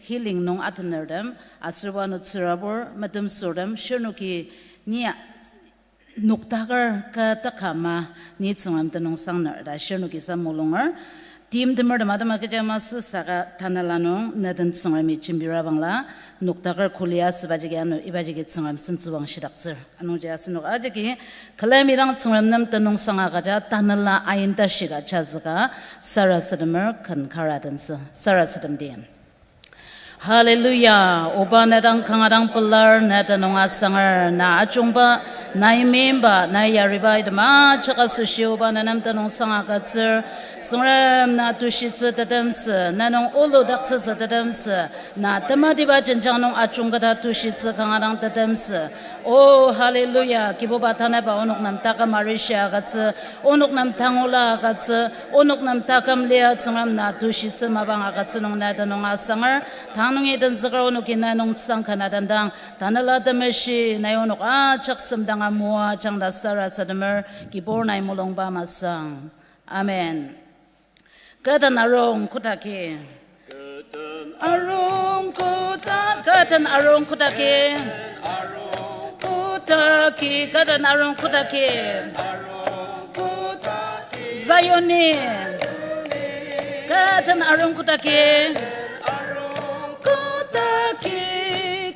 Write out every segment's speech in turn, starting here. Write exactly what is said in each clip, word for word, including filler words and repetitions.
Healing nung atenertem, aser ano tsürabur, metemsürtem, shirnoki ni noktaker kü takama ni Tsüngrem tenüngsangner ta shirnoki sa mulunger. Timtemertem atema kecha masü saka tanela nung neden Tsüngremi jembira bangla, noktaker kulia süba jagi ano iba jagi Tsüngrem sentsüwangshidaktsür. Anungji asenok ajaki külemi dang Tsüngrem nem tenüngsang agüja tanela ain tashi ka jazüka sarasademer ken karadentsü. Sarasadem di. Hallelujah. Oba, na dang kanga dang pelar, na tenüng asanger, na ajungba, nai meimba, nai yariba, item ajak asoshi Oba na nem tenüngsang agütsür. Tsüngrem, na tushitsü tetemsü, na nung oludaktsütsü tetemsü, na tematiba jenjang nung ajungketa tushitsü kanga dang tetemsü. Oh, hallelujah. Kibuba, tanaba onok nem taküm arishi agütsü, onok nem tangula agütsü, onok nem taküm lia Tsüngrem na tushitsü mapang agütsü nung na tenüng asanger, tang nungi tenzüker onoki na nung sangkana dendang, Tanela Temeshi nai onok ajak semdanga moajang ta sarasademer, Kibur nai mulungba masang. Amen. Kü den arung kotaki. Kü den arung kotak, kü den arung kotaki. Kotaki, kü den arung kotaki. Zioni. Kü den arung kotaki. Kotaki,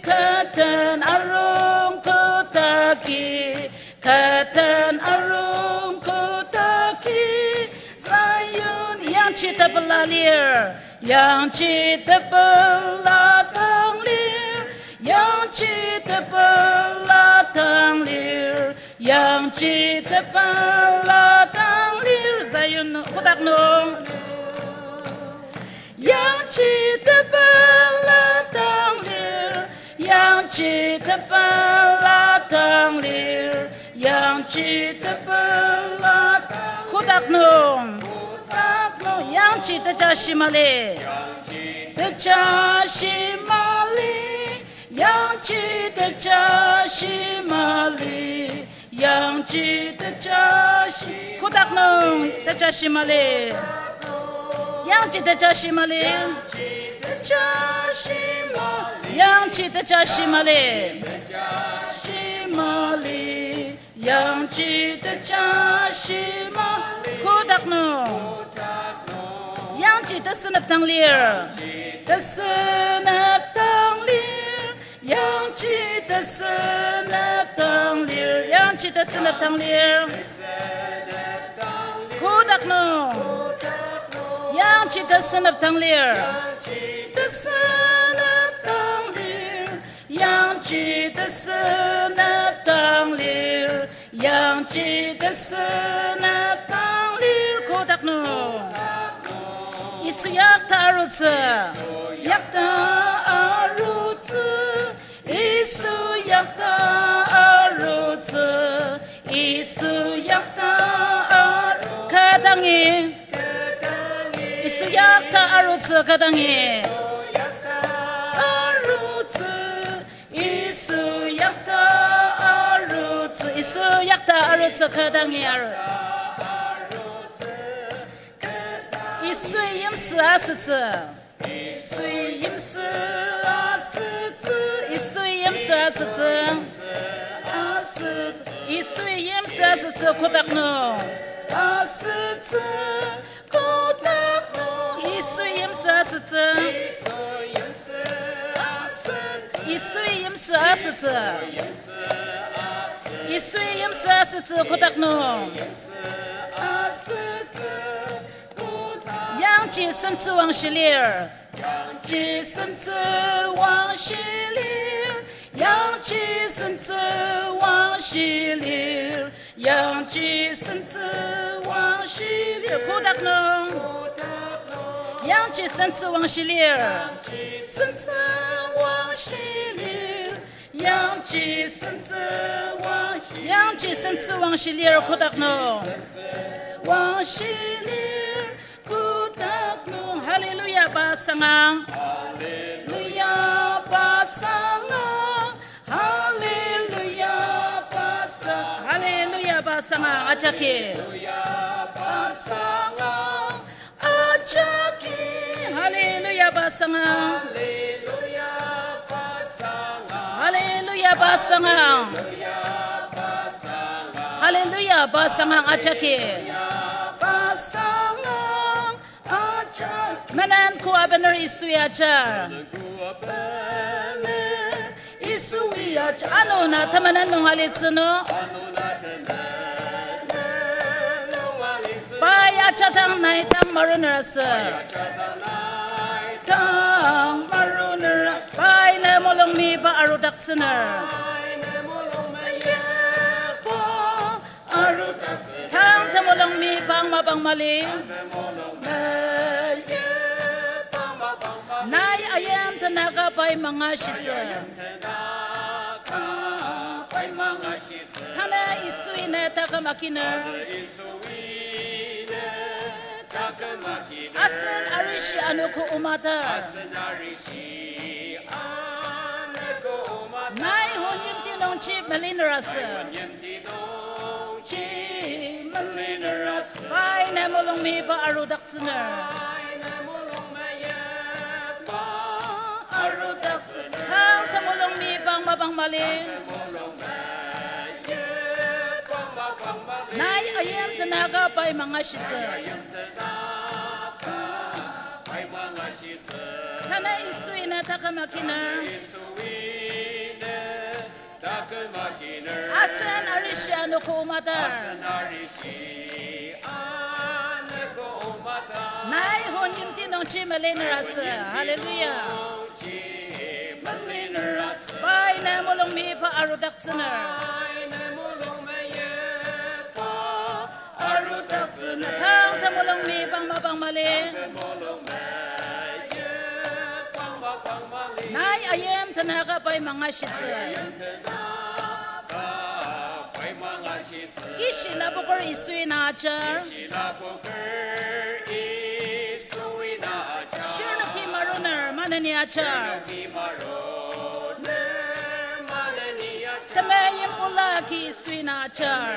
kü den arung kotaki. Kü den arung kotaki. Zion, yangji tepela lir. Yangji tepela tang lir, yangji tepela tang lir, yangji tepela tang lir. Zion kotak nung. Yangji tepela tang lir, yangji tepela tang lir, yangji tepela tang. Kotak nung. Kotak nung. Yangji tejashi mali. Tejashi mali, yangji tejashi mali, yangji tejashi. Kotak nung tejashi mali. Yangji tejashi mali. Tejashi mali. Yangji tejashi mali. Tejashi mali. Yangji tejashi mali. Kotak nung. Yangji tesenep tang lir. Tesenep tang lir. Yangji tesenep tang lir. Yangji tesenep tang lir. Kotak nung. Yangji tesenep tang lir. Tesenep tang lir. Yangji tesenep tang lir, yangji tesenep tang lir. Kotak nung. Yisu yakta arutsü. Yakta arutsü. Yisu yakta arutsü. Yisu yakta aru-, kü dangi. Yisu yakta arutsü kü dangi. Arutsü. Yisu yakta arutsü, Yisu yakta arutsü kü dangi aru. Yisui yimsü asütsü. Yisui yimsü asütsü. Yisui yimsü asütsü. Asütsü. Yisui yimsü asütsü kotak nung. Asütsü. Kotak nung Yisui yimsü asütsü. Yisui yimsü asütsü. Yisui yimsü asütsü kotak nung. Yangji sentsü wangshi lir. Yangji sentsü wangshi lir. Yangji sentsü wangshi lir. Yangji sentsü wangshi lir. Kotak nung. Yangji sentsü wangshi lir. Sentsü wangshi lir. Yangji sentsü wangshi. Yangji sentsü wangshi lir kotak nung. Wangshi lir. Kotak nung hallelujah ba sangang. Hallelujah ba sangang. Hallelujah ba sa-, hallelujah ba sangang. Ajaki. Hallelujah ba sangang. Ajaki. Hallelujah pa sangang. Hallelujah pa sangang. Hallelujah pa sangang ajaki. Pa sangang ajaki. Menen kua bener Yisui ajar. Yisui ajar. Ano na temenen nung alitsü no? Pai ajadang nai tang maruner asü. Tang maruner asü. Pai ne mulung meyipa arudaktsüner. Tang temulung meyipa mapang mali. Nai ayim tenaka pai mangashitsü. Tanü Yisui ne taküm akiner. Asen arishi anogo omata. Nai hon yimti nungji meliner asü. Pai ne mulung meyipa arudaktsüner. Tang temulung meyipa mapang mali. Nai ayim tenaka pai mangashitsü. Tanü Yisui ne taküm akiner. Asen arishi anogo omata. Nai hon yimti nungji meliner asü. Hallelujah. Pai ne mulung meyipa arudaktsüner. Tang temulung meyipa mapang mali. Nai ayim tenaka pai mangashitsü. Kishi lapoker Yisui na ajar. Shirnoki maruner maneni ajar. Temeyim ola ki Yisui na ajar.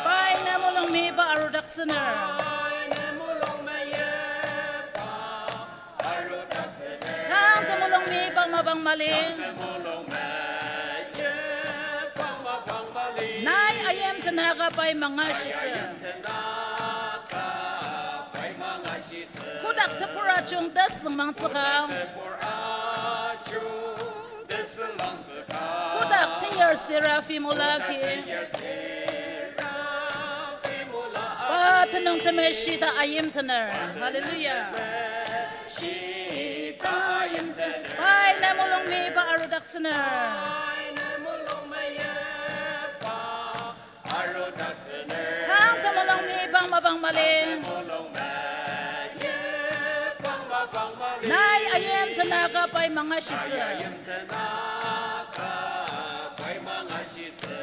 Pai ne mulung meyipa arudaktsüner. Tang temulung meyipa mapang mali. Nai ayim tenaka pai mangashitsü. Kotak tebur ajung tesüngmangtsüka. Kotak teyar seraphim ola ki. Pa tenüng temeshi ta ayim tener. Hallelujah. Pai ne mulung meyipa arudaktsüner. Tang temulung meyipa mapang mali. Nai ayim tenaka pai mangashitsü.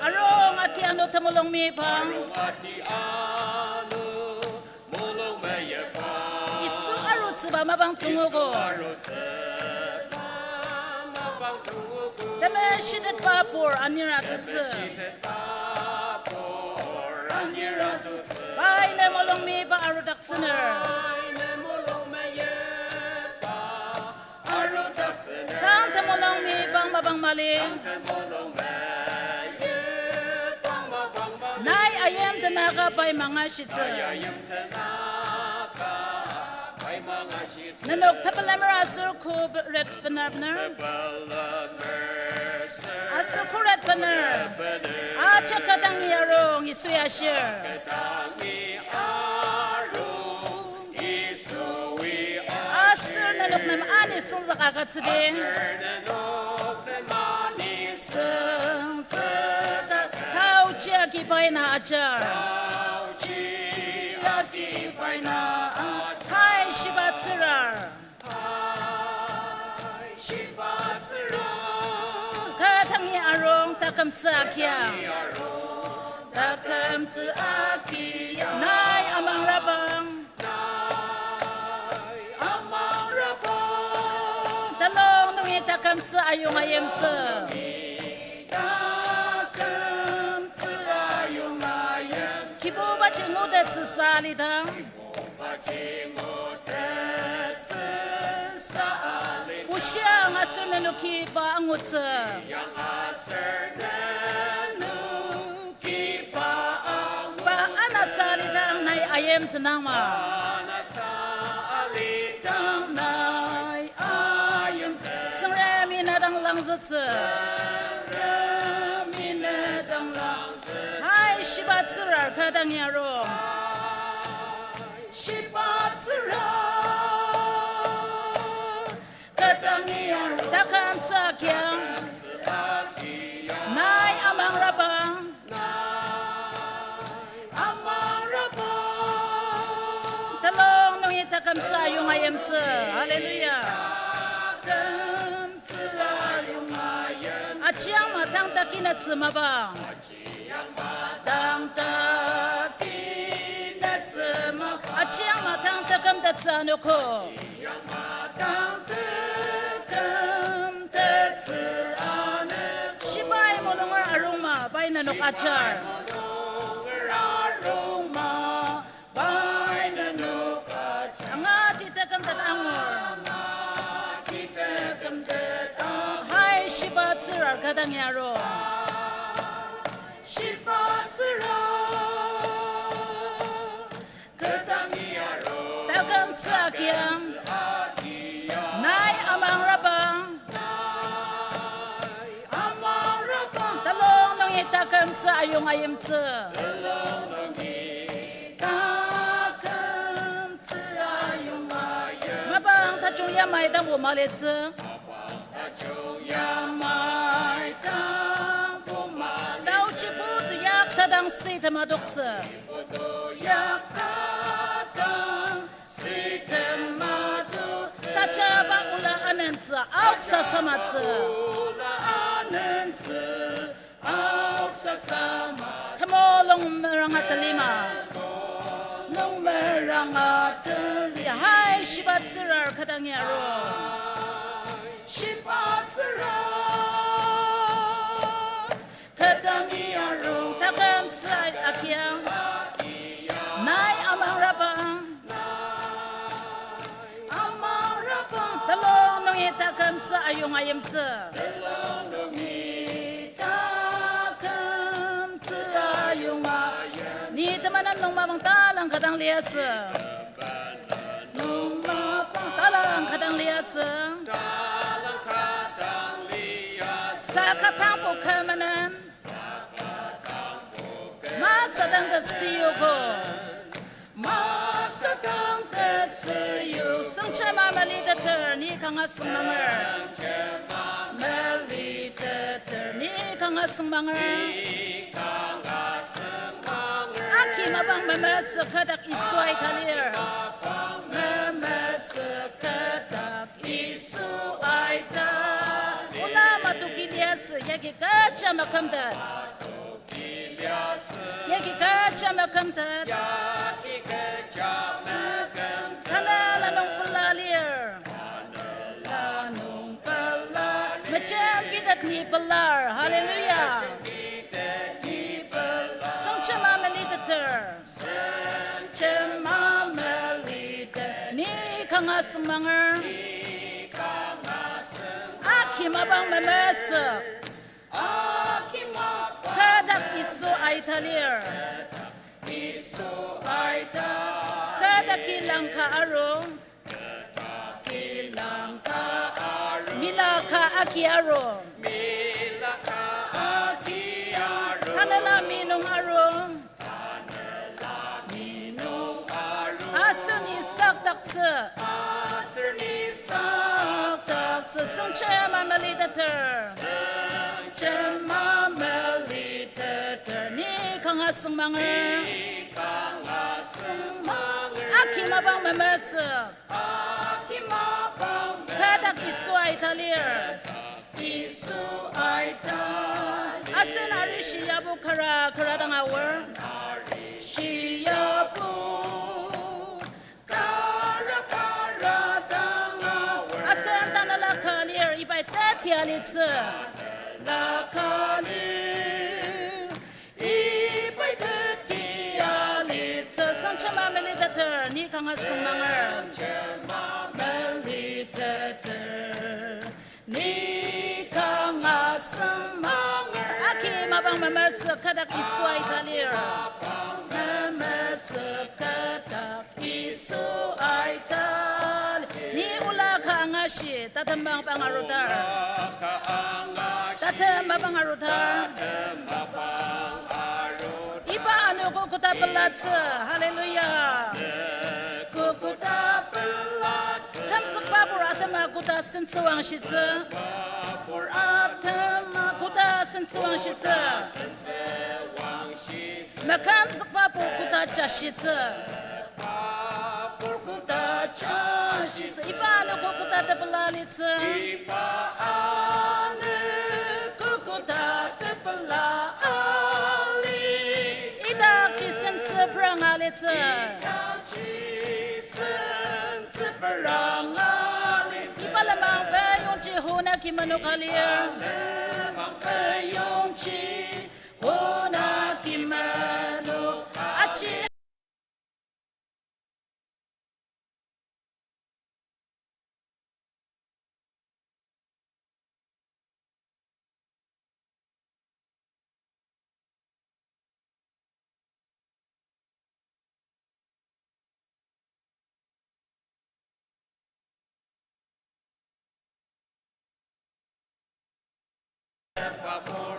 Arung ati ano temulung meyipa. Yisu arutsüba mapang tunguko. Temeshitetba pur anir atutsü. Pai ne mulung meyipa arudaktsüner. Tang temulung meyipa mapang mali. Nai ayim tenaka pai mangashitsü. Nenok tepelemer aser khuret bener bener. Aser khuret bener. Ajak ka dangi arung Yisui ashir. Aser nenok nem ani süngzük agütsüdi. Süngzük a-, taochi agi pai na ajar. Pai shiba tsürar. Ka tangi arung takümtsü agia. Takümtsü agia. Nai amangrabang. Amangrabang. Telong nungi takümtsü ayong ayimtsü. Takümtsü ayong ayimtsü. Kibubaji ngutettsüsa alidang. Bushiang aser nenoki pa angutsü. Pa anasa alidang nai ayim tenangma. Tsüngremi na dang langzütsü. Hai shiba tsürar ka dang yaro. Shiba tsüra, ka dang yaro. Taküm tsü agiang, nai amangrabang. Telong nungi taküm tsü ayong ayimtsü. Hallelujah. Ajiang matang takinetsü mapang. Tang takinetsü ma, ajiang matang taküm tetsü anogo. Tang taküm tetsü anogo. Shibai mulunger arungma, pai nenok ajar. Arungma, pai nenok ajar. Angati taküm tet angur. Angati taküm tet angur. Hai shiba tsürar ka dang yaro. Shiba tsüra, ka dang yaro. Taküm tsü agiang, nai amangrabang. Amangrabang. Telong nungi taküm tsü ayong ayimtsü. Telong nungi taküm tsü ayong ayimtsü. Mapang tajung yamai dangbo malitsü. Taochibo tuyak tadang si temadoktsü. Tajaba ola anentsü, aoksa samatsü. Temulung meranga telima. Lung meranga teli. Hai shiba tsürar ka dang yaro. Shiba tsüra, ka dang yaro. Taküm tsü agiang, nai amangrabang. Amangrabang. Telong nungi taküm tsü ayong ayimtsü. Telong nungi taküm tsü ayong ayim. Ni temenen nung mapang talang ka dang liasü. Nung mapang talang ka dang liasü. Saka tangbo kü menen. Masadang ta siyogo. Masadang ta siyo. Sengchema meliteter ni kanga sengmanger. Meliteter ni kanga sengmanger. Aki mapang memesü kü dak Yisu aita lir. Memesü kü dak Yisu aita. Ola matoki liasü, yagi kecha makümtet. Yagi kecha makümtet. Tanela nung pela lir. Mejenbitet ni pelar. Hallelujah. Sengchema meliteter. Sengchema meliteter. Ni kanga sengmanger. Aki mapang memesü. Kü dak Yisu aita lir. Kü dak kilang ka aru. Mila ka aki aru. Tanela minung aru. Aser ni sakdaktsü. Aser ni sakdaktsü. Sengchema meliteter. Sengchema meliteter. Ni kanga sengmanger. Ni kanga sengmanger. Aki mapang memesü. Aki mapang memesü. Kü dak Yisu aita lir. Yisu aita. Asen arishi yabo kara kara dang aor. Arishi yabo kara kara dang aor. Asen tanela ka lir, ibai teti alitsü. Tanela ka lir, ibai teti alitsü. Sengchema Meliteter, ni kanga sengmanger. Meliteter, ni kanga sengmanger. Aki mapang memesük kadak Yisu aita lir. Memesük kadak Yisu aita lir. Ni ola ka angashi, tatem mapang arutar. Tatem mapang arutar. Iba anogo koda pelatsü. Hallelujah. Koda pelatsü. Kümzükba pur atema koda sentsüwangshitsü. Atema koda sentsüwangshitsü. Makümzükba pur koda jashitsü. Iba anogo koda tepela litsü. Iba anogo koda tepela ali. Idakji sentsü pranga litsü. Idakji sentsü pranga litsü. Iba lenmang peyongji hona ki manu ka lir. Iba lenmang peyongji hona ki manu aji.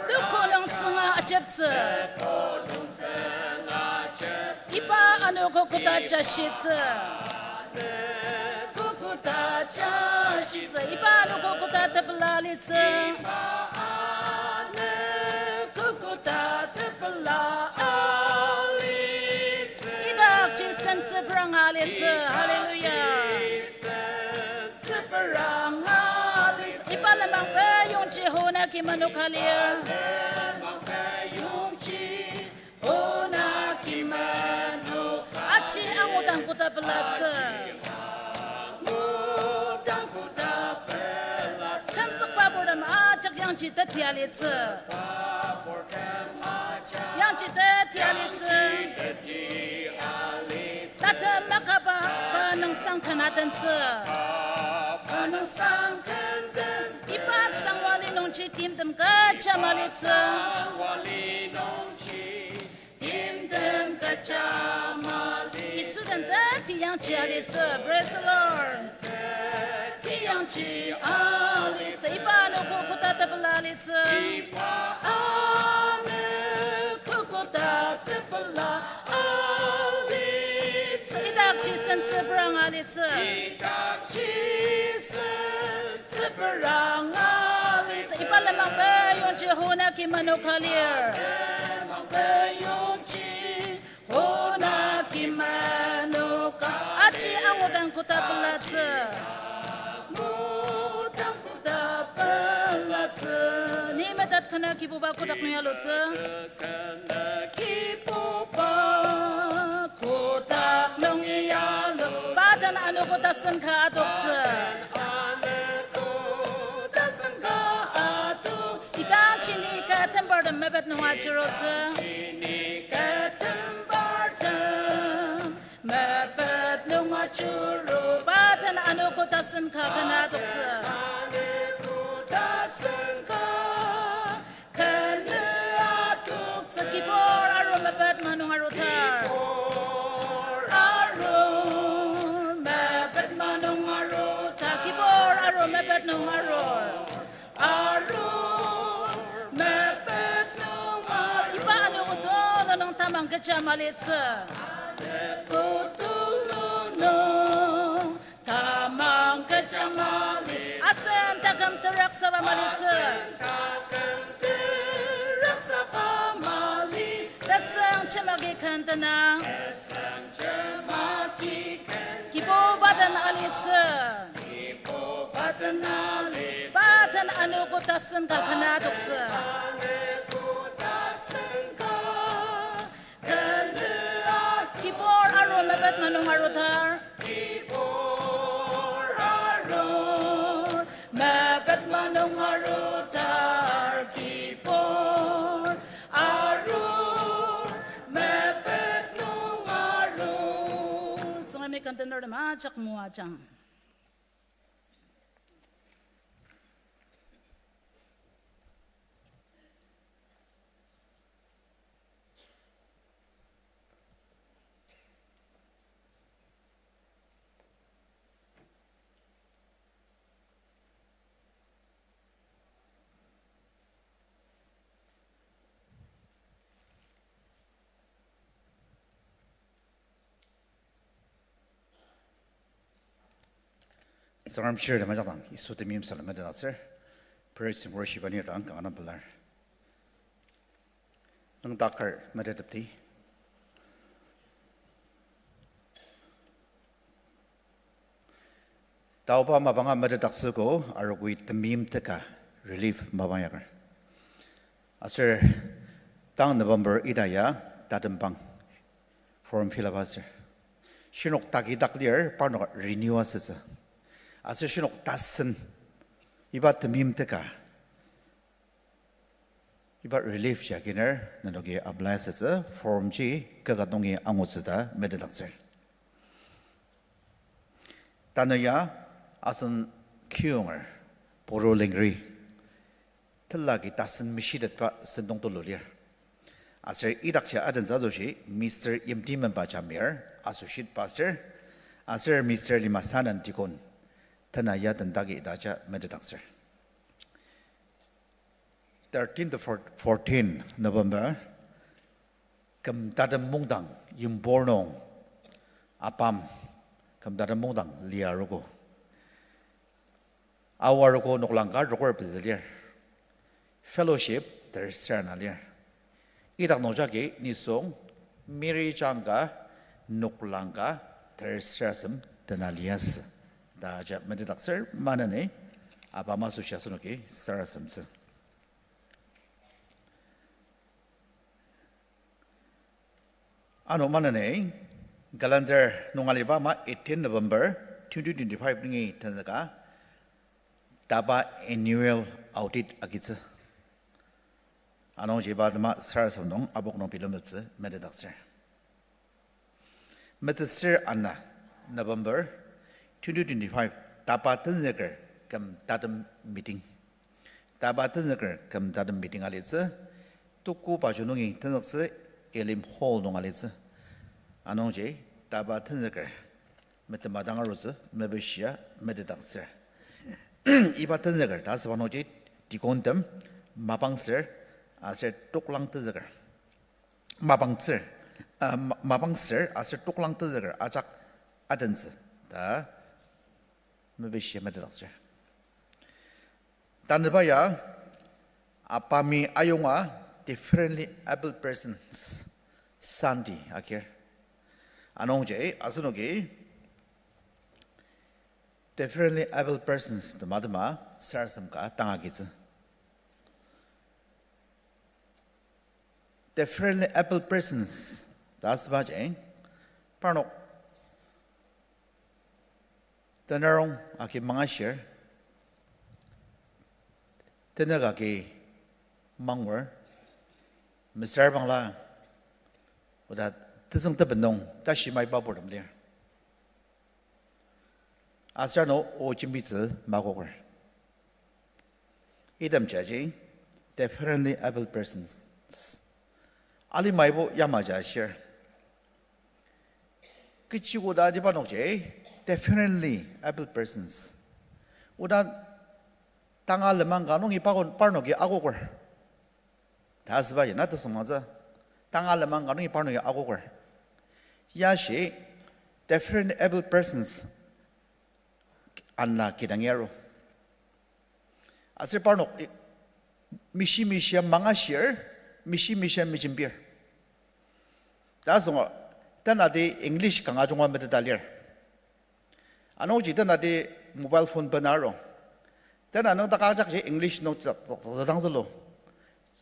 Tuko nung tsünga ajeptsü. Iba anogo koda jashitsü. Koda jashitsü. Iba anogo koda tepela litsü. Iba anogo koda tepela alitsü. Idakji sentsü pranga litsü. Hallelujah. Idakji sentsü pranga litsü. Iba lenmang peyongji hona ki manu ka lir. Iba lenmang peyongji hona ki manu aji angudang koda pelatsü. Angudang koda pelatsü. Kümzükba purtem ajak yangji teti alitsü. Yangji teti alitsü. Tatem makaba pa nüngsang ken atentsü. Pa nüngsang ken tentsü. Iba sangwali nungji timtem kecha malitsü. Sangwali nungji timtem kecha mali. Yisu den teti yangji alitsü. Praise the Lord. Teti yangji alitsü. Iba anogo koda tepela litsü. Iba anogo koda tepela alitsü. Idakji sentsü pranga litsü. Idakji sentsü pranga litsü. Iba lenmang peyongji hona ki manu ka lir. Iba lenmang peyongji hona ki manu ka aji angudang koda pelatsü. Angudang koda pelatsü. Ni metet kena Kibuba kotak nung alutsü. Kibuba kotak nung alu. Pa den anogo tasen ka adoktsü. Anogo tasen ka adok. Idangji ni kü tembartem mepet nung ajurutsü. Idangji ni kü tembartem mepet nung ajuru. Pa den anogo tasen ka kena adoktsü. Anogo tasen ka kena adoktsü. Kibur arur mepet manung arutar. Kibur arur mepet manung arutar. Kibur arur mepet nung arur. Arur mepet nung arur. Iba anogo tulu nung tamang kecha malitsü. Anogo tulu nung tamang kecha mali. Asen taküm teraksaba malitsü. Asen taküm teraksaba mali. Teseng chemaki kentena. Teseng chemaki kentena. Kibuba den alitsü. Kibuba den alitsü. Pa den anogo tasen ka kena adoktsü. Anogo tasen ka kena adoktsü. Kibur arur mepet manung arutar. Kibur arur mepet manung arutar. Kibur arur mepet nung arur. Ajak moajang. Tsüngrem shirtem ajak dang, Yisu temeim salem metetdaktsür. Praise and worship anir dang kanga pelar. Nüngdaker metetepdi. Taoba mapanga metetdaktsüogo, arogoi temeim teka relief mapang yaker. Aser tang November ita ya tatembang form fill up asür. Shinok takidak lir parnok renew asütsü. Aser shinok tasen iba temeim teka iba relief ya kiner nenoki apply asütsü form ji kaket nungi angutsü ta metetdaktsür. Tanü ya asen kiyonger puru lengri telagi tasen meshitetba sentong tulu lir. Aser idakji adentsü asoshi Mister Yimti Memba Jamir, Associate Pastor, aser Mister Limasanen Deacon, tena ya tendagi ita ja metetdaktsür. Thirteen to fourteen November, küm tatem mungdang, yimbor nung, apam, küm tatem mungdang lia arogo. Aoa arogo noklangka rokor pezü lir. Fellowship ter ser ana lir. Idak nungjagi nisung Mary jangka noklangka ter sarasadem tena liasü ta ja metetdaktsür maneni, apam asoshi asenoki sarasademtsü. Ano maneni, calendar nung aliba ama eighteen November twenty twenty-five nungi tenzüka, taba annual audit agitsü. Anungji iba atema sarasadem nung apok nung bilemtettsü metetdaktsür. Metsüsür ana November twenty twenty-five taba tenzüker küm tatem meeting. Taba tenzüker küm tatem meeting alitsü, tuku pajo nungi tenzüktsü Elim Hall nung alitsü. Anungji taba tenzüker metema dang arutsü mepishia metetdaktsür. Iba tenzüker ta asüba nungji deacontem mapangtsür aser toklang tenzüker mapangtsür, uh, ma-, mapangtsür aser toklang tenzüker ajak adentsü ta mepishia metetdaktsür. Tanüba ya, apami ayonga Differently Abled Persons Sunday agir. Anungji asenoki Differently Abled Persons tema tema sarasadem ka tang agitsü. Differently Abled Persons ta asübaji parnok tenarong agi mangashir, tenük agi mangur, mesüra bangla, oda tetsüng tebenung tashi maiba purtem lir. Aser ano o jembitsü makoker. Item jaji differently abled persons. Alimaibo yamaji ashir. Kechi koda adiba nokji differently abled persons. Oda tanga lenmang ka nungi pakon parnoki akoker ta asübaji na tesüngmangtsü. Tanga lenmang ka nungi parnoki akoker. Yashi differently abled persons ana kidangi aru. Aser parnok i-, mishi mishia mangashir, mishi mishia mejembir. Ta asünga, tanati English kanga junga meteta lir. Anungji tanati mobile phone bena aru. Tana nüngdaka ajakji English nung tsü-, tsü-, tsü-, tsüdang zülu.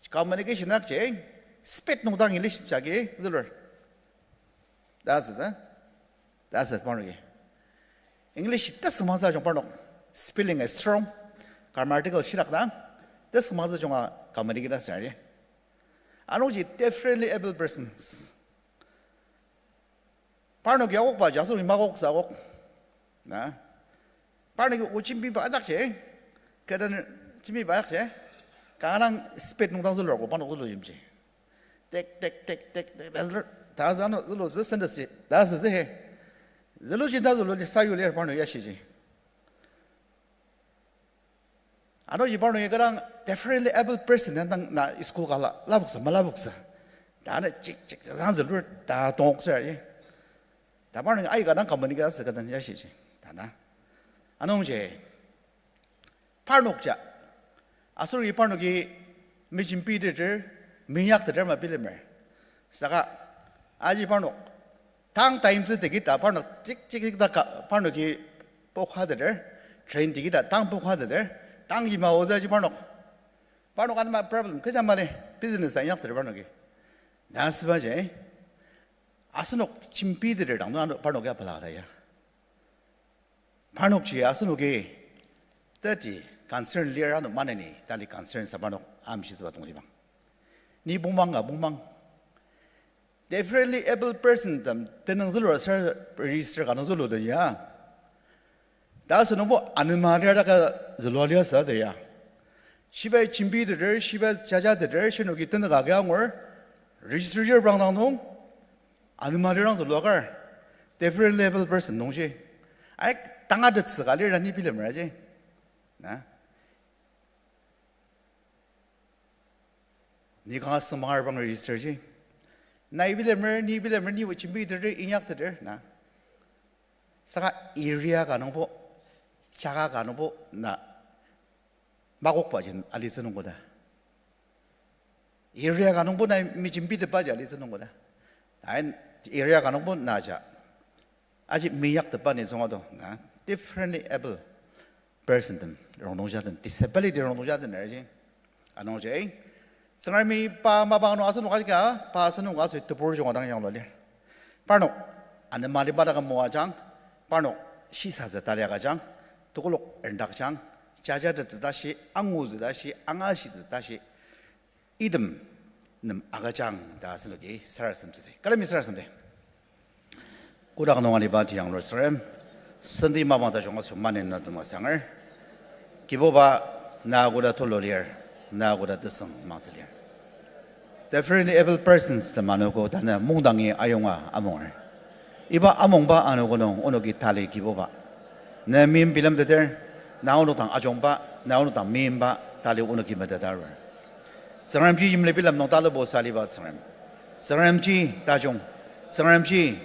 Communication akji speed nung dang English jagi zülur. Ta asütsü. Ta asütsü parnoki. English tesüngmangtsü ajung parnok. Spelling is strong. Grammatical shidak dang tesüngmangtsü junga communicate asüri. Anungji differently abled persons. Parnoki akokba ji asenoki makoktsü akok. Na? Parnoki o jembiba ajakji. Kü den jembiba ajakji. Kanga dang spade nung dang zülur ko parnok zülu jemji. Tek, tek, tek, tek, tek, ta zülur. Ta zanu zülu zü sentence ji. Ta zü zü he. Züluji ta zülu li sayu lir parnok yashiji. Anungji parnoki kü dang differently abled person dang na school ka la, lapoksa, malapoksa. Ta na chik, chik, ta dang zülur, ta tongoksa ji. Ta parnoki aika dang company ka sü kü den yashiji. Ta na. Anungji, parnok ja. Asenoki parnoki mejembiteter, meinyakteter ma bilemer. Saka, aji parnok tang time tsü tiki ta parnok tik, tik, tik ta ka, parnoki pokhateter, train tiki ta tang pokhateter, tang yima otsü aji parnok. Parnok anema problem, kecha mali, business a inyakteter parnoki. Na sübaji, asenok jembiteter dang, ano parnok ya pela ta ya. Parnokji asenoki teti concern lir ano maneni tali concern sa parnok amshitsüba tongtibang. Ni pongmang ka pongmang. Differently abled person tem tenüng zülur ser register ka nung zülu den ya. Ta asünungbo anema lir ta ka zülua lir sa ta ya. Shibai jembiteter, shibai jajateter, shinoki tenük agi angur, register year prang dang nung, anema lirang zülua kar, differently abled person nungji. Ai, tangatettsü ka lir ta ni bilemer aji. Na? Ni kanga sümangar bang register ji. Nai bilemer, ni bilemer, ni o jembiteter, inyakteter, na. Saka area ka nungbo, jaka ka nungbo, na. Makokba jin alitsü nungbo ta. Area ka nungbo nai mejembitepba ji alitsü nungbo ta. Ai, area ka nungbo na ja. Aji meinyaktepa ni züngado, na, differently able person tem, rongnungja den, disability rongnungja den, aji. Anungji, Tsüngremi pa mapang nung asenok ajika, pa asenok asü tebur junga dang yanglu lir. Parnok, anema liba daka moajang, parnok, shisatsü tali agüjang, tekolak erendakjang, jajatettsü tashi, angutsü tashi, angashitsü tashi, item nem agüjang ta asenoki sarasademtsüdi. Külemi sarasademdi. Kotak nung aliba tiyanglur Tsüngrem, senti mapang tajung asoshi manin na tema sanger. Kibuba, na koda tulu lir, na koda tesüng mangtsü lir. Differently abled persons tem anogo tanü mungdangi ayonga amunger. Iba amungba anogo nung onoki tali Kibuba, ne meim bilemteter, na onok dang ajungba, na onok dang meimba tali onoki metetarur. Tsüngremji yimli bilem nung talubosa liba Tsüngrem. Tsüngremji tajung, Tsüngremji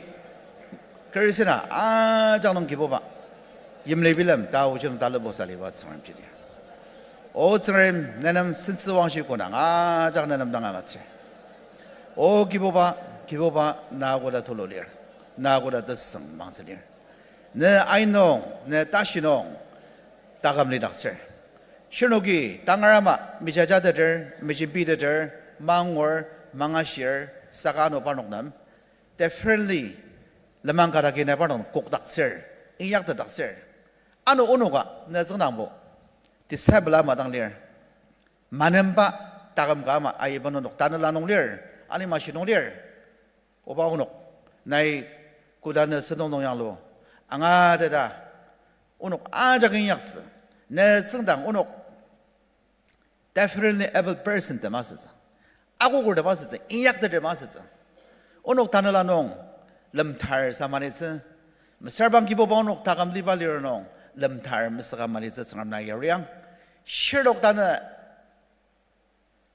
kerisina ajak nung Kibuba, yimli bilem taoji nung talubosa liba Tsüngremji lir. O Tsüngrem, ne nem sentsüwangshi konang ajak ne nem dang agütsür. O Kibuba, Kibuba, na koda tulu lir, na koda tesüng mangtsü lir. Ne ainung, ne tashi nung taküm lidaktsür. Shinoki tangar ama mejajateter, mejembiteter, mangur, mangashir, saka ano parnok nem differently lenmang ka dagi nai parnok nem kokdaktsür, inyaktetdaktsür. Ano onoka ne tsüngdangbo disable ama dang lir. Manemba taküm ka ama aiba nenok tanela nung lir, alima shi nung lir. Oba onok, nai koda ne sentong nung yanglu, angateta, onok ajak inyaktsü, ne tsüngdang onok differently abled person tem asütsü, akoker tem asütsü, inyakteter tem asütsü. Onok tanela nung lemtar sa malitsü. Mesüra bang Kibuba onok taküm liba lir nung lemtar mesüka malitsü Tsüngrem nai yariang. Shirnok tanü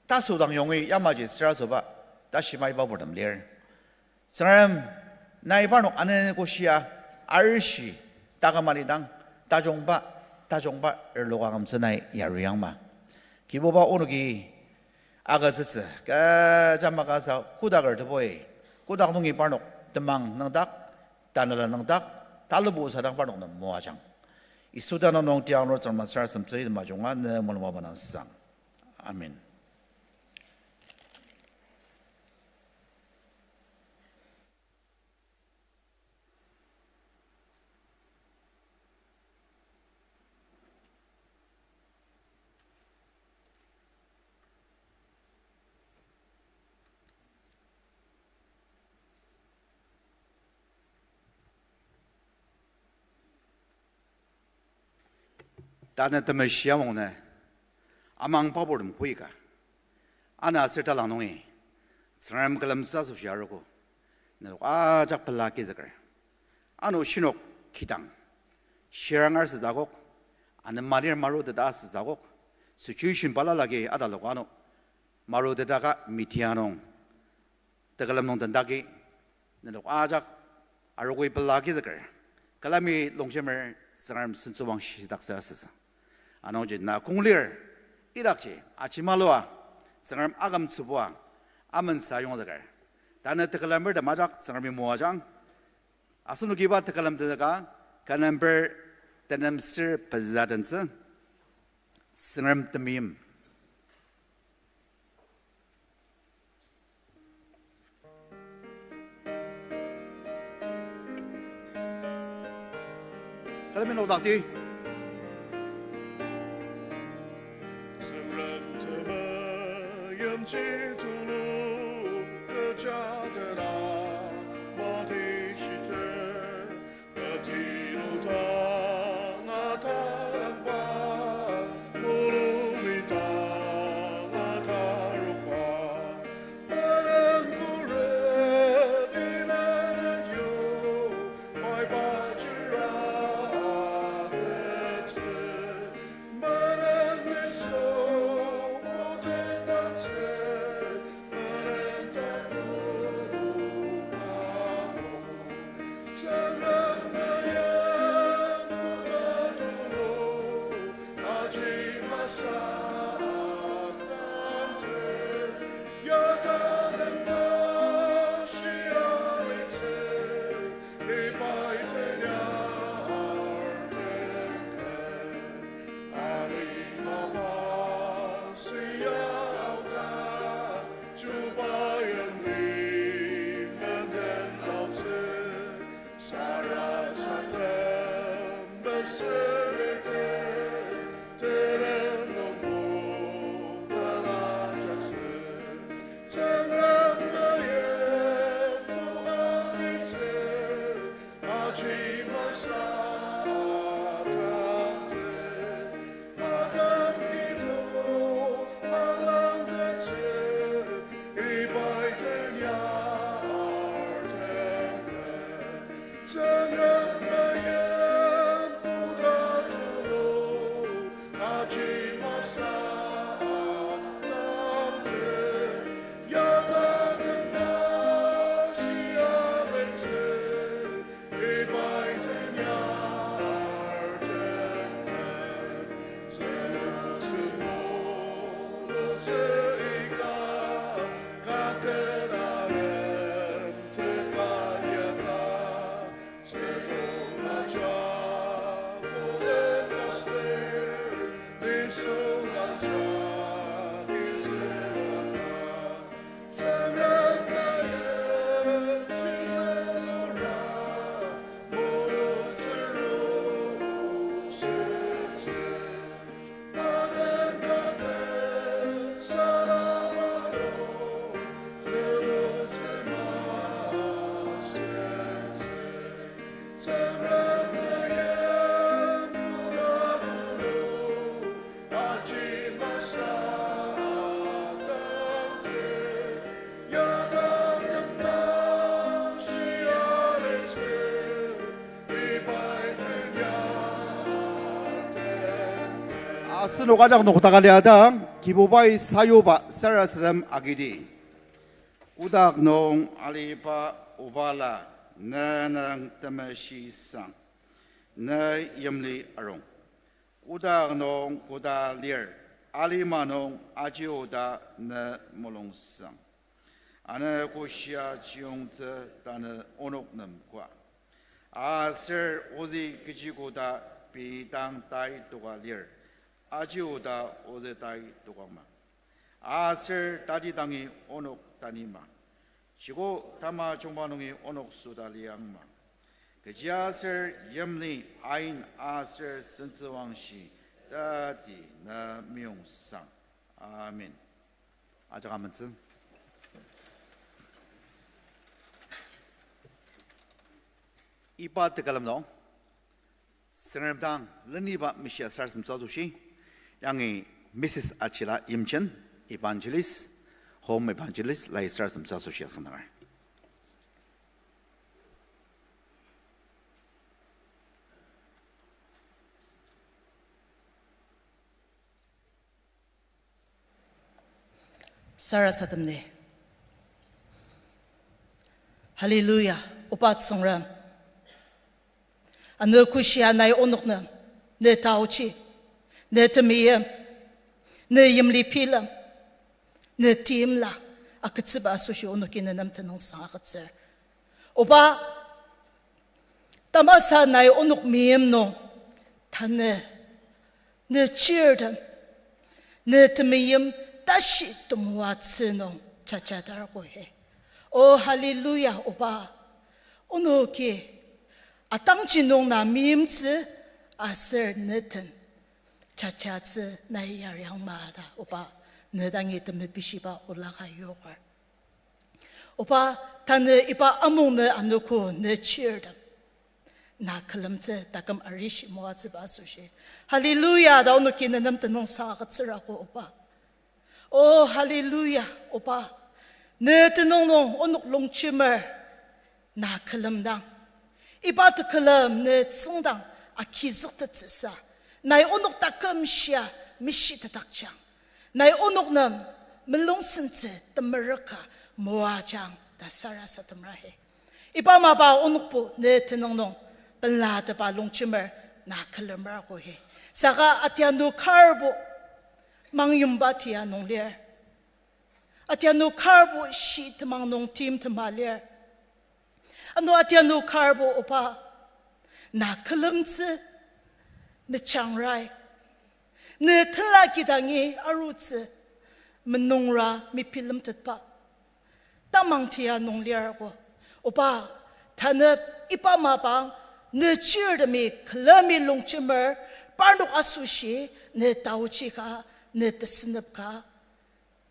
tasü dang yongi yamaji sarasademba, tashi maiba purtem lir. Tsüngrem, nai parnok anogo shia, arishi, taküm alidang, tajungba, tajungba erloka kümtsü nai yariangma. Kibuba onoki agütsütsü, kecha makasa kodaker tebui, kodak nungi parnok temang nüngdak, tanela nüngdak, talubosadang parnok nem moajang. Yisu tenüng nung tiyanglur Tsüngrem sarasademtsü item ajunga ne mulung baba nang sang. Amen. Tanü temeshi amung nü amang paburtem koika ana aser talang nungi Tsüngrem külemtsü asoshi arogo. Nenok ajak pela kizüker. Ano shinok kidang shirang arsütsü akok, anema lir maruteta asütsü akok, situation balala agi atalok ano maruteta ka media nung tekülem nung tendaki, nenok ajak arogoi pela kizüker, külemi longshemer Tsüngrem sentsüwangshi daktsür asütsü. Anungji na kong lir, idakji ajemalua Tsüngrem akümtsübua amensa yongzüker. Tanü tekülemertem ajak Tsüngremi moajang. Asenoki iba tekülem tenzüka, ken number tenem ser pezü adentsü, Tsüngrem temeim. Külemi nokdakti. Tsüngrem temeimji tulu kechadena mati shiter, petinu tanga talangba, mulumi tanga tarokba, menen kure dinenetyo, pai bajira aketse, menen nisung potetdaktsü, menen tapu amo. Tsüngrem meim koda tulu, aji masü atangte, ya tatem ta shia litsü, ibai tenya arteke. Alima ba sia aota, chuba yimli menden aotsü, sarasadem mesülertem, teren nungbo tala jatsü. Tsüngrem meim moanglitsü, aji masü atangte, atam kidong alangtettsü, ibai tenya arteke. Tsüngrem meim koda tulu, aji masü atangte, ya tatem ta shia litsü, ibai tenya arteke. Zülu sümo lutsü ika, kaket arem teka yaka, Asenok ajak nokdaka liadang, Kibubai sayuba sarasadem agidi. Kotak nung aliba Obala, ne nüng temeshi sang, ne yimli arung. Kotak nung koda lir, alima nung aji oda ne mulung sang. Ano koshia chiyongtsü tanü onok nem koa. Aser ozü kechi koda pei dang tai toka lir, aji oda ozü tai tokangma. Aser tati dangi onok tanima. Chiko tamajungba nungi onok süda liangma. Kechiaser yimli, ain aser sentsüwangshi tati na meyong sang. Amen. Ajak amentsü. Iba tekülem nung, Tsüngrem dang leniba mishia sarasademtsü asoshi, yangi Missus Achila Yimchen, evangelist, home evangelist, lai sarasademtsü asoshi asüngdanger. Sarasademdi. Hallelujah, Oba Tsüngrem. Ano kushia nai onok nem, ne taochi, ne temeim, ne yimli bilem, ne timla agütsüba asoshi onoki ne nem tenüngsang agütsür. Oba, tamasa nai onok meim nung, tanü, ne chirtem, ne temeim tashi temoatsü nung jajadar ko he. O hallelujah, Oba, onoki atangji nung na meimtsü aser ne den jajatsü nai yariang ma ta, Oba, ne dangi temepishiba ola ka yoker. Oba, tanü iba amung nü anogo ne chirtem, na külemtsü taküm arishi moatsüba asoshi, hallelujah ta onoki ne nem tenüngsang agütsür ako, Oba. O hallelujah, Oba, ne tenüng nung onok longjemer na külemdang, iba tekülem ne tsüngdang agizüktettsüsa, nai onok taküm shia mishitetakjang, nai onok nem mulungsentsü temerüka moajang ta sarasademra he. Iba mapa onokbo ne tenüng nung pelateba longjemer na külemer ako he. Saka atianu karbo mangyimba tia nung lir. Atianu karbo shi temang nung tim tema lir. Ano atianu karbo, Oba, na külemtsü mejangrai, ne tenla kidangi arutsü menungra mebilemtetba tamang tia nung lir ako. Oba, tanü iba mapang ne chirtemi külemi longjemer parnok asoshi ne taochi ka, ne tesünep ka,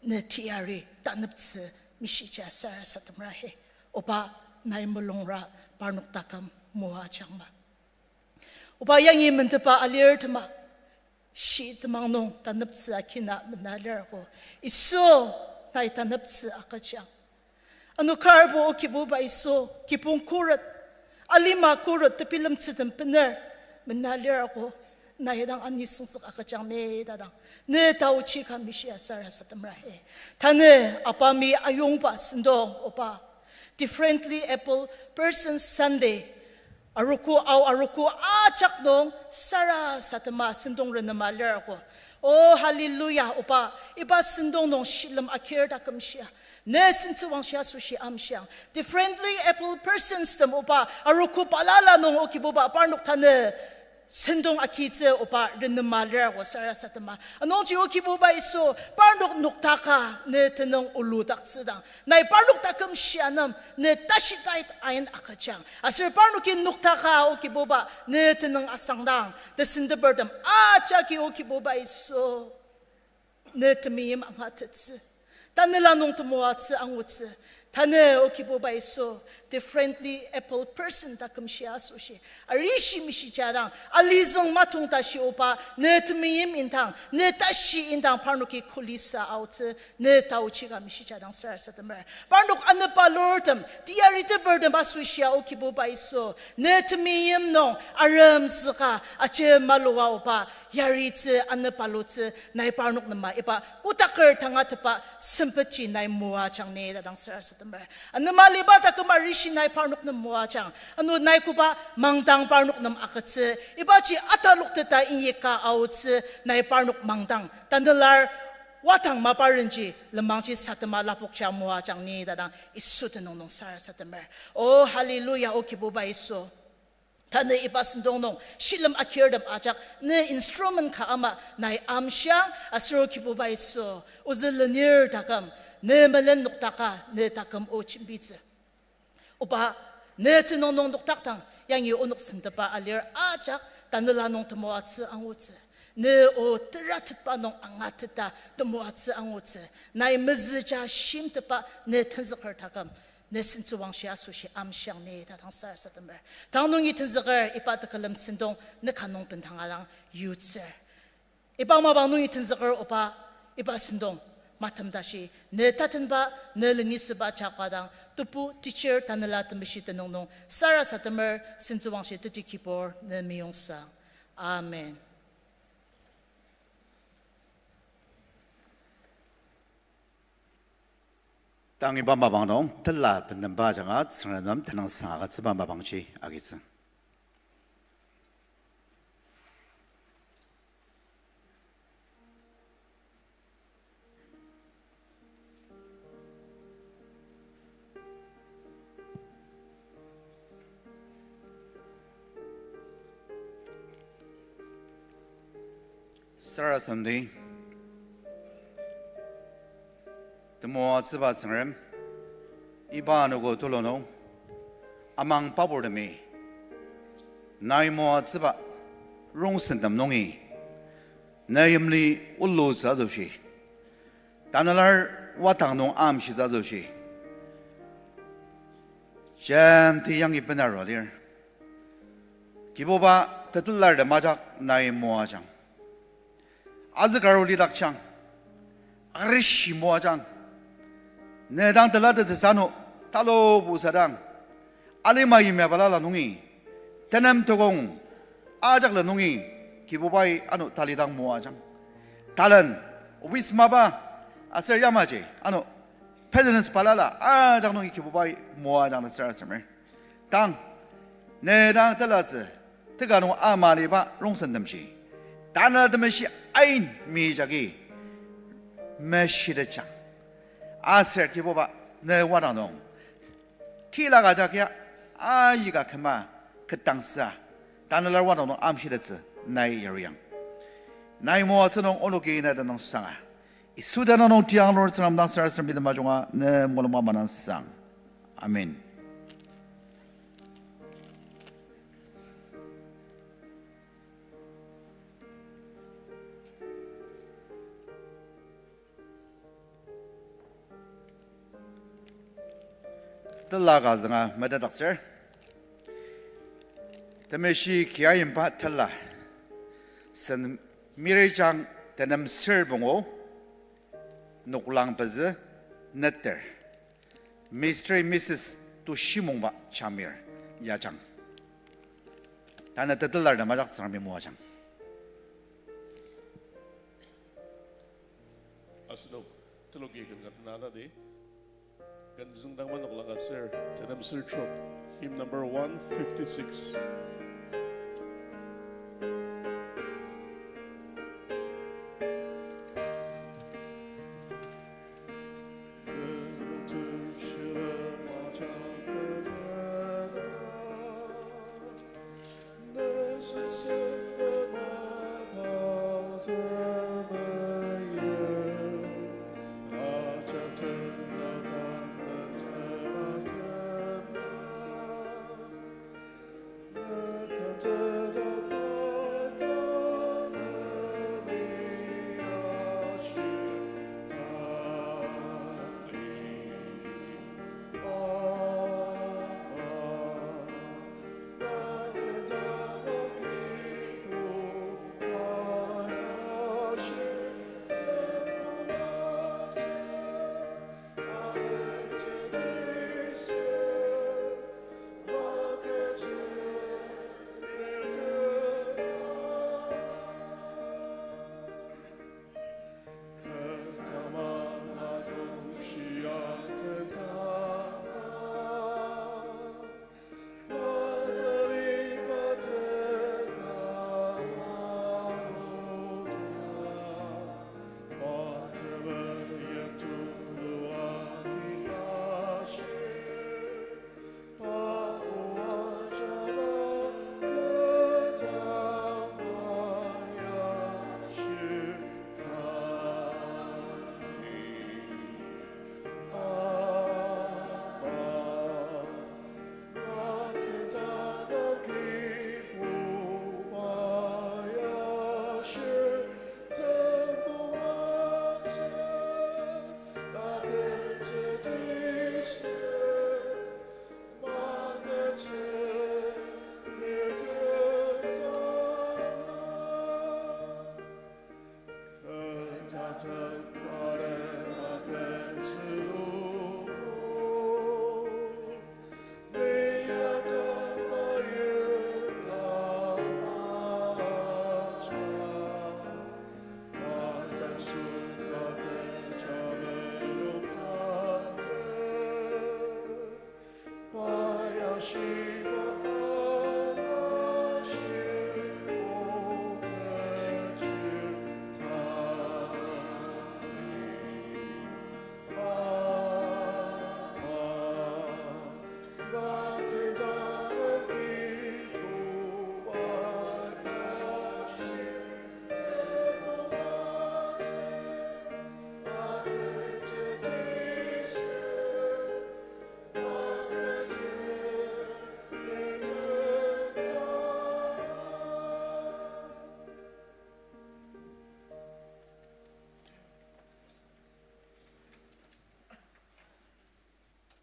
ne teyari taneptsü mishija sarasademra he. Oba, nai mulungra parnok taküm moajangma. Oba, yangi mentepa alirtema, shi temang nung taneptsü akina mena lir ako. Yisu, nai taneptsü agüjang. Ano karbo O Kibuba Yisu, kibong khuret, alima khuret, tebilemtsütem bener mena lir ako. Nai dang anisüngzük agüjang ne ta dang, ne taochi ka mishia sarasademra he. Tanü apami ayongba sentong, Oba, Differently Abled Persons Sunday, arogo ao arogo ajak nung sarasadema sentong renema lir ako. O hallelujah, Oba, iba sentong nung shilem akir taküm shia ne sentsüwangshi asoshi amshiang. Differently Abled Persons tem, Oba, arogo balala nung O Kibuba parnok tanü sentong agitsü, Oba, renema lir ako sarasadema. Anungji O Kibuba Yisu, parnok noktaka ne tenüng oludaktsüdang, nai parnok taküm shia nem ne tashitait ain agüjang. Aser parnoki noktaka O Kibuba ne tenüng asangdang, tesentepertem ajaki O Kibuba Yisu, ne temeim angatettsü, tanela nung temoatsü angutsü. Tanü O Kibuba Yisu, differently abled person taküm shia asoshi arishi mishijadang, alizüng matong tashi, Oba, ne temeim indang, ne tashi indang parnoki kulisa aotsü, ne taochi ka mishijadang sarasademer. Parnok anepalurtem, teyaritepertem asoshia O Kibuba Yisu, ne temeim nung aremzüka ajemalua, Oba, yaritsü, anepalutsü nai parnok nema iba kotaker tangatetba sempetji nai moajang ni ta dang sarasademer. Anema liba taküm arishi nai parnok nem moajang. Ano nai koba mangdang parnok nem agütsü, ibaji atalokteta inyaka aotsü nai parnok mangdang, tanelar wadang maparenji lenmangji sadema lapokja moajang ni ta dang Yisu tenüng nung sarasademer. O hallelujah, O Kibuba Yisu. Tanü iba sentong nung shilem akirtem ajak ne instrument ka ama nai amshiang, aser O Kibuba Yisu, ozü lenir taküm, ne melen noktaka ne taküm o jembitsü. Oba, ne tenüng nung noktakdang yangi onok sentepa alir ajak tanela nung temoatsü angutsü. Ne o teratetba nung angateta temoatsü angutsü. Nai mezüja shimtetba ne tenzüker taküm Ne sentsüwangshi asoshi amshiang ni ta dang sarasademer. Tang nungi tenzüker iba tekülem sentong ne ka nung bendanga dang yutsür. Iba mapang nungi tenzüker oba, iba sentong matem tashi, ne tatenba, ne lengisüba jaka dang, tebu teacher Tanela Temeshi tenüng nung sarasademer, sentsüwangshi teti kibur ne meyongsa. Amen. Tang iba mapang nung tela benemba ajanga Tsüngrem nem tenüngsang agütsüba mapangji agitsü. Sarasademdi, temoatsüba Tsüngrem, iba anogo tulu nung, amang paburtemi, nai moatsüba rongsentem nungi, ne yimli ulutsü asoshi, Tanela wadang nung amshitsü asoshi, jenti yangi bena arua lir. Kibuba, tetelartem ajak nai moajang. Azükarulidakjang, arishi moajang. Ne dang telatettsü ano, talubu sadang, alima yimya balala nungi, tenem tokong ajakla nungi, Kibubai ano talidang moajang. Talent, wismaba, aser yamaji ano, business balala ajak nungi Kibubai moajang ta sarasademer. Tang, ne dang telatsü, teka nung amaliba rongsentemji, Tanela Temeshi ain mi jagi meshitetjang. Aser Kibuba, ne wadang nung, tilaka jagia, aika küma ketdangsa, Tanela wadang nung amshitettsü nai yariang. Nai moatsü nung onoki ne tenüngsanga. Yisu tenüng nung tiang lur Tsüngrem dang sarasadem bitem ajunga ne mulung ama nang sang. Amen. Tela ka zünga metetdaktsür. Temeshi kiayimba tela. Sen Mary jang tenem ser pungu, noklang pezü, neter. Mister and Missus Tushimongba Chamir yajang. Tanü tetelartem ajak Tsüngremi moajang. Asenok teloki ken ka tena tadi. Ken züngdangba noklang ka ser, tenem ser trok, hymn number one fifty-six.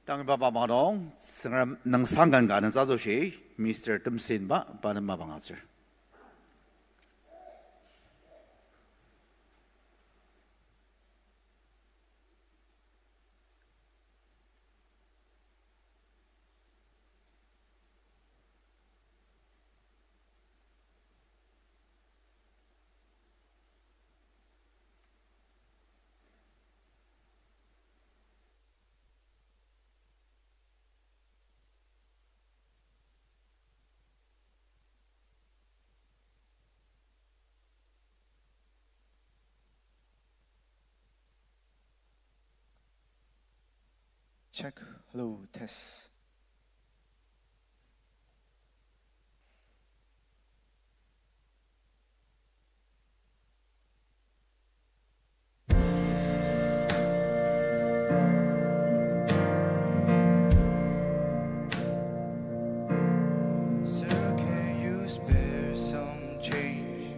Tang iba mapang nung, Tsüngrem nüngsang kanga nüngsa asoshi, Mister Temsen ba, pa nem mapang atsür. Check, hello, test. Sir, can you spare some change?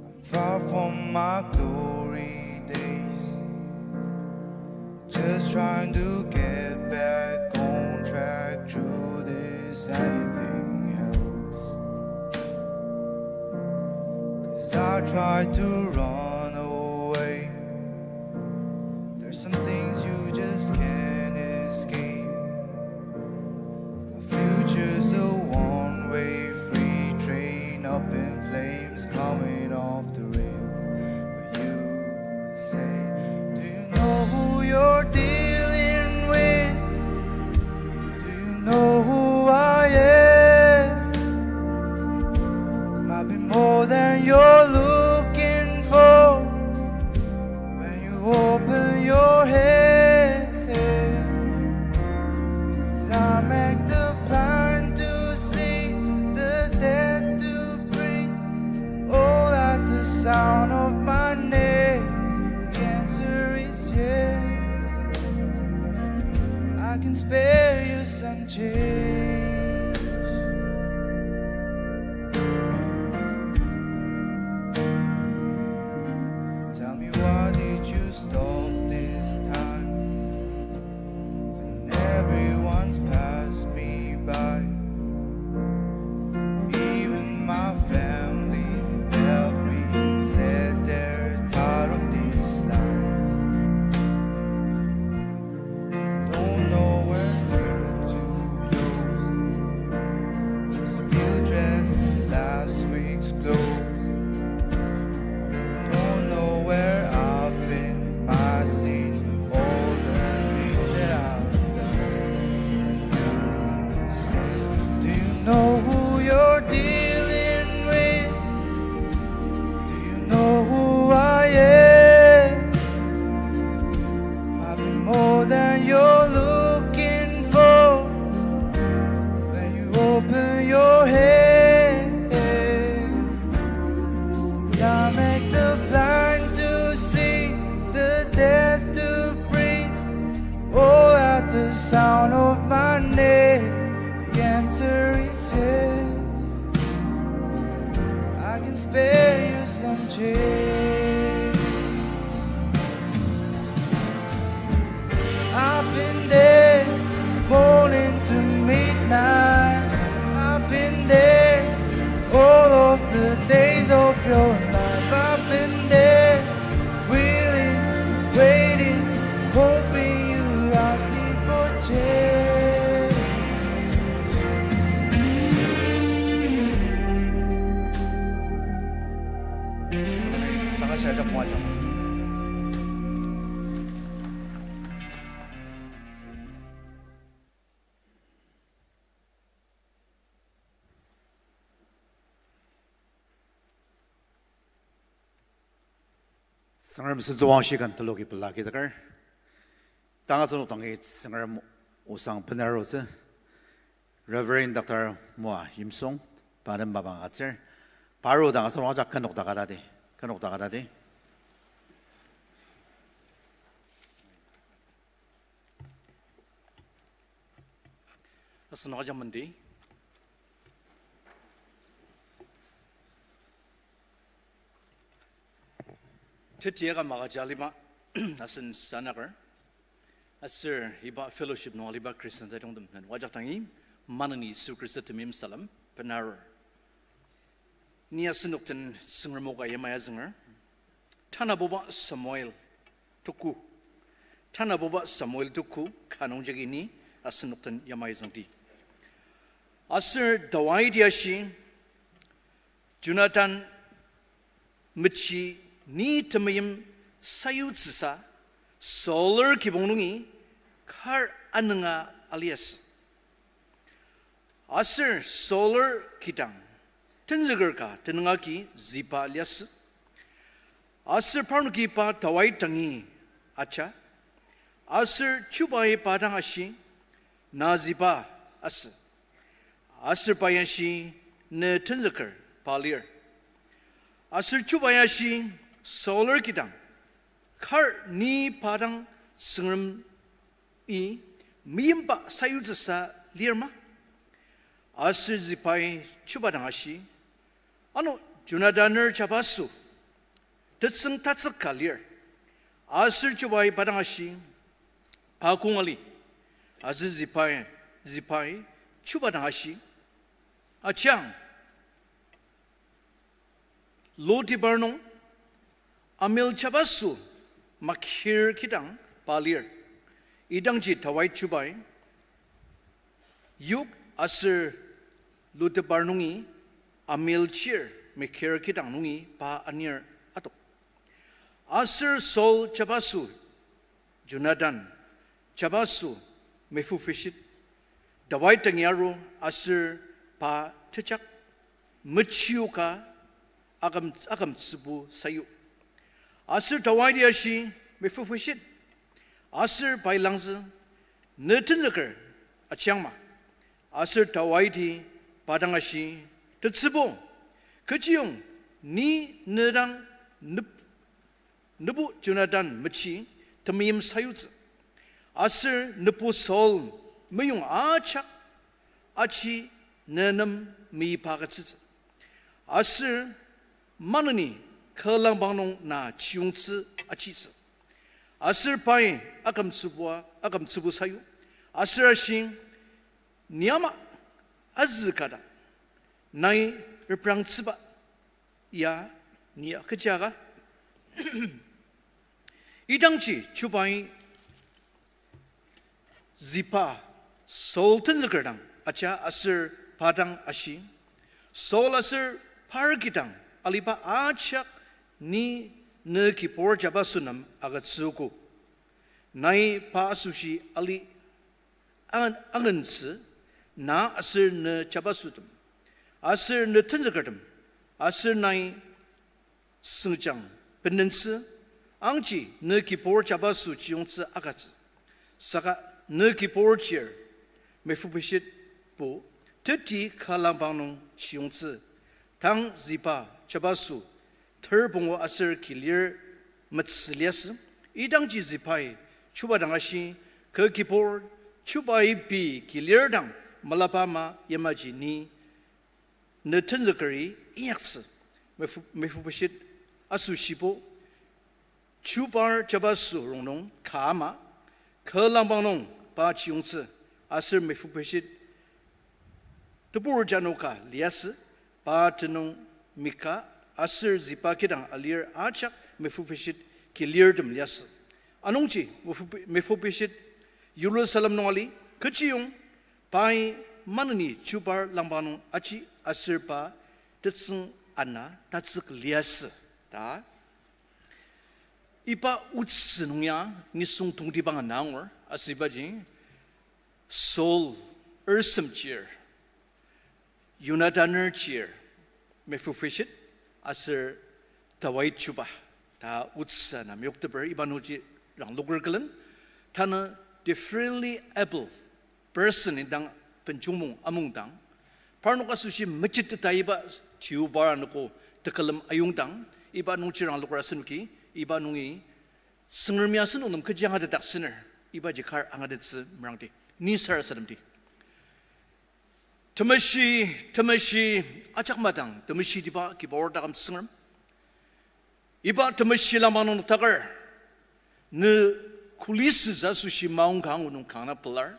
I'm far from my glory days. Just trying to get back on track through this, anything helps. 'Cause I try to run away. There's some things you just can't escape. My future's a one-way freight train up in flames, coming off the rails. But you say, do you know who you're dealing with? Do you know who I am? Might be more than you're looking for when you open your hand. 'Cause I make the blind to see, the dead to breathe, all at the sound of my name. The answer is yes, I can spare you some change. Tell me, why did you stop this time when everyone's passed me by? Even my family left me, said they're tired of these lies. Don't know where to go. I'm still dressed in last week's clothes. Don't know where I've been, my sin, all the things that I've done. You say, do you know who you're dealing with? Do you know who I am? I'll be more than you're looking for when you open your hand. 'Cause I make the blind to see, the dead to breathe, all at the sound of my name. The answer is yes, I can spare you some change. I've been there, morning to midnight. I've been there, all of the days of your life. I've been there, Sajak moajang. Tsüngrem sentsüwangshi ken teloki pela kidaker. Tanga tsünok dangi Tsüngrem osang benarutsü Reverend Doctor Moa Yimsung, pa nem mapang agütsür. Paru dang asenok ajak kü nokdaka tati, kü nokdaka tati. Asenok ajak mendi. Teti aka magaja lima asen sanaker. Aser iba fellowship nung aliba Christian tajungtem nem ajak dangi, maneni Yisu Khrista temeim salem benarur. Ni asenok den Tsüngrem o ka yamai azünger. Tanabuba Samuel tuku. Tanabuba Samuel tuku ka nung jagi ni asenok den yamai züngdi. Aser Dawidi ashi, Jonatan mechi ni temeim sayutsüsa Sauler kibong nungi kar anünga aliasü. Aser Sauler kidang tenzüker ka tenüng agi Ziba liasü. Aser parnoki pa Dawid dangi aja. Aser chubai pa dang ashi, na Ziba asü. Aser pai ashi, ne tenzüker pa lir. Aser chubai ashi, Sauler kidang kar ni pa dang Tsüngremi meimba sayutsüsa lir ma? Aser Zibai chuba dang ashi, ano Jonataner jabaso tetsüng tatsüka lir. Aser chubai pa dang ashi, pa kong ali. Aser Zibai, Zibai chuba dang ashi, ajang, Lo-debar nung Ammiel jabaso Makir kidang pa lir. Idangji Dawid chubai, yok aser Lo-debar nungi Ammiel chir Makir kidang nungi pa anir atok. Aser Saul jabaso Jonatan, jabaso Mephibosheth, Dawid dangi aru aser pa tejak, mechioka aküm, akümtsübu sayu. Aser Dawidi ashi, Mephibosheth. Aser pai langzü, ne tenzüker ajangma. Aser Dawidi pa dang ashi, tetsübo, kechiyong ni ne dang nep-, nebu Jonatan mechi temeim sayutsü. Aser nebu Saul meyong ajak aji ne nem meiba agütsütsü. Aser maneni kü langpang nung na chiyongtsü ajitsü. Aser pai akümtsübua, akümtsübu sayu. Aser ashi, ni ama azü kada, nai reprangtsüba ya ni ya kechi aka. Idangji chubai Ziba, Saul tenzüker dang aja aser pa dang ashi, Saul aser par kidang aliba ajak ni ne kibur jabaso nem agütsüogo. Nai pa asoshi ali ang-, angentsü, na aser ne jabasotem, aser ne tenzükertem, aser nai süngjang benentsü, angji ne kibur jabaso chiyongtsü agütsü. Saka ne kibur chir Mephiboshethbo teti kü langpang nung chiyongtsü, tang Ziba jabaso ter pungu aser kilir metsü liasü. Idangji Zibai chuba dang ashi, kü kibur chubai pei kilir dang malaba ama yamaji ni ne tenzükeri inyaktsü. Mephi-, Mephibosheth asoshibo chubar jabaso rongnung ka ama, kü langpang nung pa chiyongtsü, aser Mephibosheth tebur jano ka liasü, pa tenüng Mika aser Ziba kidang alir ajak Mephibosheth kilirtem liasü. Anungji Mephi-, Mephibosheth Jerusalem nung ali, kechiyong pai maneni chubar langpang nung aji aser pa tetsüng ana tatsük liasü ta Iba otsü nung ya nisung tongtibang ana angur, asübaji Saul, ersemchir, Jonathan-er chir, Mephibosheth, aser Dawid chuba, ta otsü ana meyokteper iba nungji rangloker külen, tanü differently able person indang benjungmung amungdang, parnok asoshi mechiteta iba tiubar anogo tekülem ayongdang, iba nungji rangloker asenoki, iba nungi Tsüngremi asenok nem kechi angatetdaktsüner, ibaji kar angatettsü merangdi. Ni sarasademdi. Temeshi, temeshi, ajak madang temeshitiba kiba aor taküm Tsüngrem. Iba temeshi lenmang nung noktaker, ne kuli süsa asoshi maongka angu nung kanga pelar.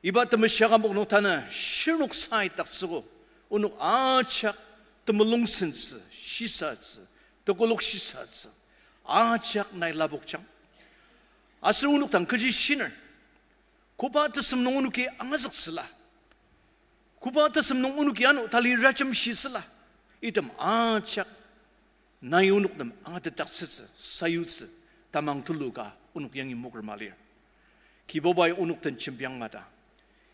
Iba temeshi akümok nung tanü shirnok saidaktsüogo, onok ajak temulung sentsü, shisatsü, tekolak shisatsü, ajak nai lapokjang. Aser onok dang kechi shiner, koba tesem nung onoki angazüktsüla, koba tesem nung onoki ano tali rajemshitsüla, item ajak nai onok nem angatetdaktsütsü, sayutsü, tamang tulu ka onok yangi moker ma lir. Kibubai onok den jembiang mada,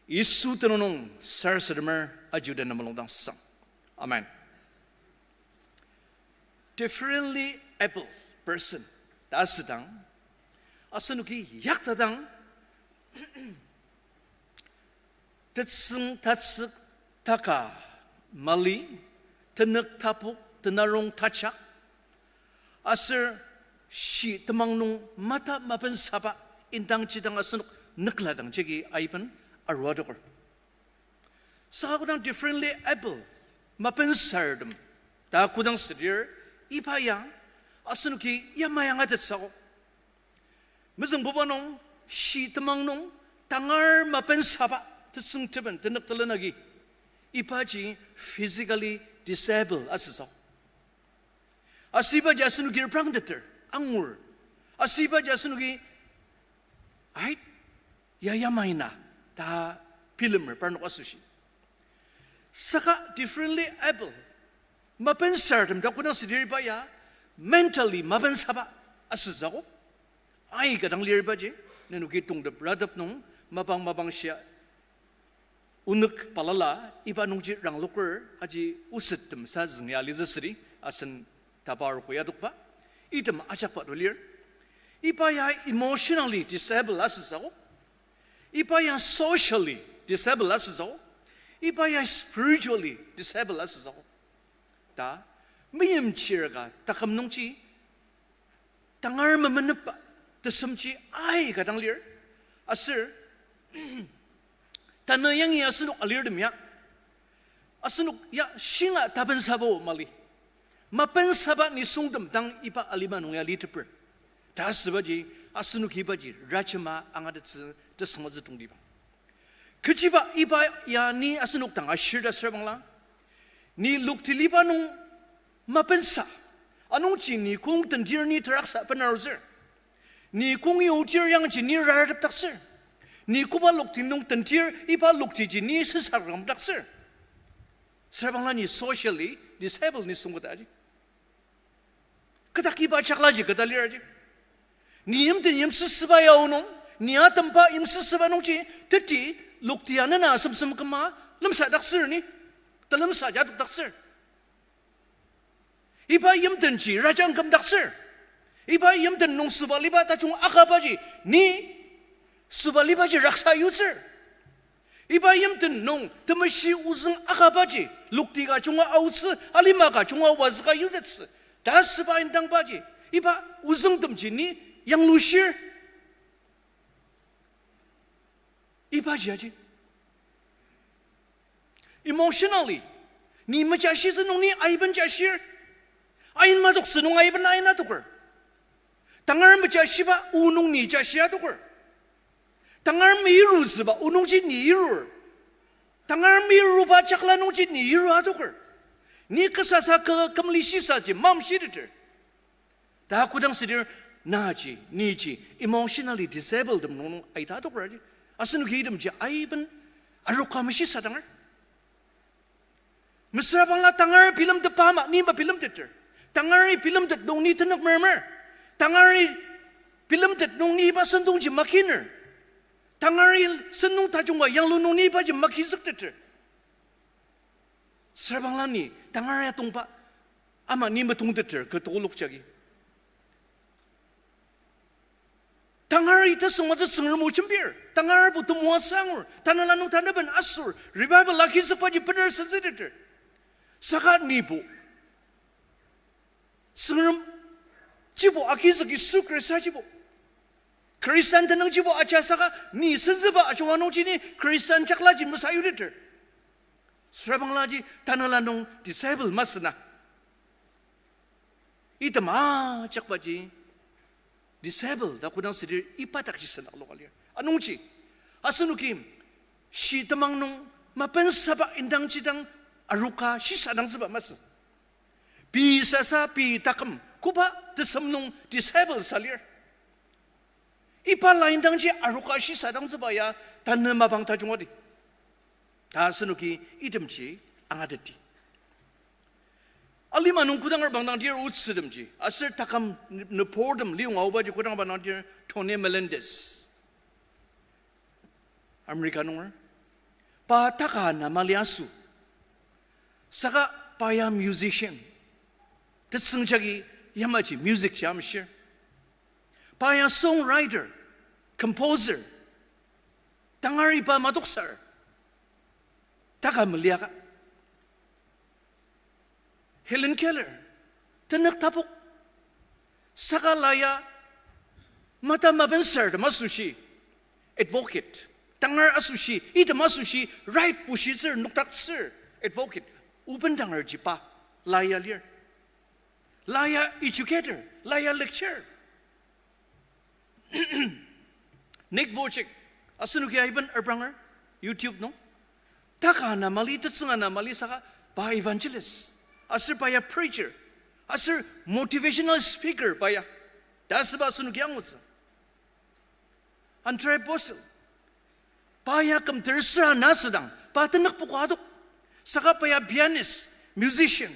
Yisu tenüng nung sarasademer, aji den mulung dang sang. Amen. Differently able person ta asüdang, asenoki yaktadang tetsüng tatsük taka mali, tenük tapok, tenarong tajak, aser shi temang nung mata mapensaba indangji dang asenok nükladang jagi aiben arua adoker. Saka kodang differently able, mapensartem ta kodang südir, iba ya asenoki yamai angatettsü akok. Mezüngbuba nung, shi temang nung, tangar mapensaba, tetsüng teben tenük telen agi, ibaji physically disabled asütsü akok. Aser ibaji asenoki reprangteter, angur. Aser ibaji asenoki, ait, ya yamai na, ta bilemer parnok asoshi. Saka differently able, mapensartem ta kodang südir iba ya mentally mapensaba asütsü akok. Aika dang lir ibaji, nenoki tongtep ratep nung mapang mapang shia onük balala iba nungji rangloker aji osettem sa züngya litsü südi, asen tapa arogo ya adokba, item ajakba to lir. Iba ya emotionally disabled asütsü akok. Iba ya socially disabled asütsü akok. Iba ya spiritually disabled asütsü akok. Ta, meimchir ka taküm nungji tangar memenepba tesemji aika dang lir. Aser tanü yangi asenok alirtem ya, asenok ya shinga tapensabo mali, mapensaba nisungtem dang iba alima nung ya liteper. Ta asübaji, asenoki ibaji rajema angatettsü tesüngmetsü tongtibang. Kechiba iba ya ni asenok dang ashir ta süra bangla, ni lokti liba nung mapensa, anungji ni kong tentir ni teraksa benarutsür. Ni kong yotir yangji ni rartepdaktsür. Ni koba lokti nung tentir iba loktiji ni sesarangdaktsür. Süra bangla ni socially disabled nisung kata aji. Keta kiba jaklaji keta lir aji. Ni yimten yimsüsüba yao nung, ni atemba yimsüsüba nungji, teti lokti anena semsem küma lemsadaktsür ni, telemsa jadokdaktsür. Iba yimtenji rajang kümdaktsür. Iba yimten nung süba liba tajung akabaji, ni süba libaji raksa yutsür. Iba yimten nung temeshi ozüng akabaji, lokti ka junga aotsü, alima ka junga wazüka yutettsü ta asüba indangbaji, iba ozüngtemji ni yanglushir. Ibaji aji. Emotionally, ni mejashitsü nung ni aiben jashir. Ain madoktsü nung aiben ain adoker. Tangar mejashiba o nung ni jashi adoker. Tangar meirutsüba o nungji ni irur. Tangar meiruba jakla nungji ni iru adoker. Ni kasasa kü kümli shisaji mamshiteter. Ta kodang südir, naji, niji emotionally disabled tem nung nung aita adoker aji. Asenoki itemji aiben aroka meshisadangar. Mesüra bangla tangar bilemtetba ama ni mabilemteter. Tangari bilemtet nung ni tenük mermer. Tangari bilemtet nung ni iba sentongji makiner. Tangari sentong tajungba yanglu nung ni ibaji makizükteter. Sürbangla ni tangari atongba ama ni metongteter kü tokolok jagi. Tangari tasüngmazü Tsüngrem o jembir. Tangarbo temoatsü angur. Tanela nung tanaben asür. Revival agizükbaji bener senzüteter. Saka nibo Tsüngrem jibo agizük Yisu Khrista jibo. Khristan tenüng jibo aja saka ni senzüba ajunga nungji ni Khristan jaklaji mesayuteter. Sürbanglaji tanela nung disciple masü na. Item ajakbaji disciple ta kodang südir iba dakji sendakloka lir. Anungji, asenoki shi temang nung mapensaba indangji dang aroka shisadangtsüba masü. Pei sasa, pei taküm, koba tesem nung disciple sa lir. Iba la indangji aroka shisadangtsüba ya tanü mapang tajungadi. Ta asenoki itemji angateti. Alima nung kodanger bangdangdir otsütemji, aser taküm nübortem liyonga aobaji kodanger bangdangdir Tony Melendez. America nunger. Pa taka na mali aso. Saka pa ya musician. Tetsüng jagi yamaji music ji amshir. Pa ya songwriter, composer. Tangari pa madoksar. Taka meliaka. Helen Keller, tenük tapok. Saka la ya mata mapensartem asoshi, advocate. Tangar asoshi, item asoshi, right bushitsür, nokdaktsür, advocate. Oben tangarji pa, la ya lir. La ya educator, la ya lecturer. Nick Vujicic, asenoki aiben arbranger, YouTube nung. Taka na mali, tetsüng ana mali saka, pa evangelist, aser pa ya preacher, aser motivational speaker pa ya. Ta asüba asenoki angutsü. Andrea Purcell, pa ya küm tersüra na asüdang, pa tenükpok adok. Saka pa ya pianist, musician,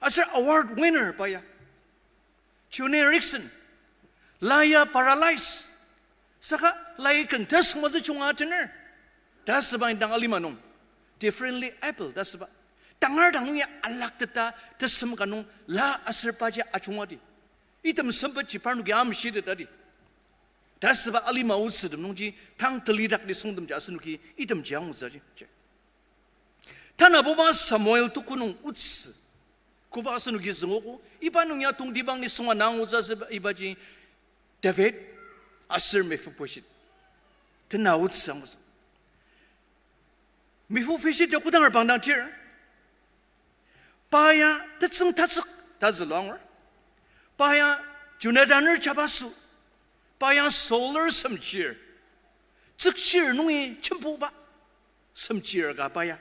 aser award winner pa ya. Joni Eareckson, la ya paralyze. Saka la ya ken tesüngmazü junga atener. Ta asüba indang alima nung differently able ta asüba. Tangar dang nung ya alakteta tesem ka nung la aser paji ajungadi. Item sempetji parnoki amshitetadi. Ta asüba alima otsütem nungji tang telidak nisungtemji asenoki itemji angutsüji. Tanabuba Samuel tuku nung otsü. Koba asenoki züngogo, iba nung ya tongtibang nisung ana angutsü asüba ibaji David aser Mephibosheth. Tena otsü angutsü. Mephibosheth ya kodanger bangdangdir. Pa ya tetsüng tatsük ta zülua angur. Pa ya Jonathan-er jabaso. Pa ya Saul-er semchir. Tsükchir nungi jembuba semchir ka pa ya.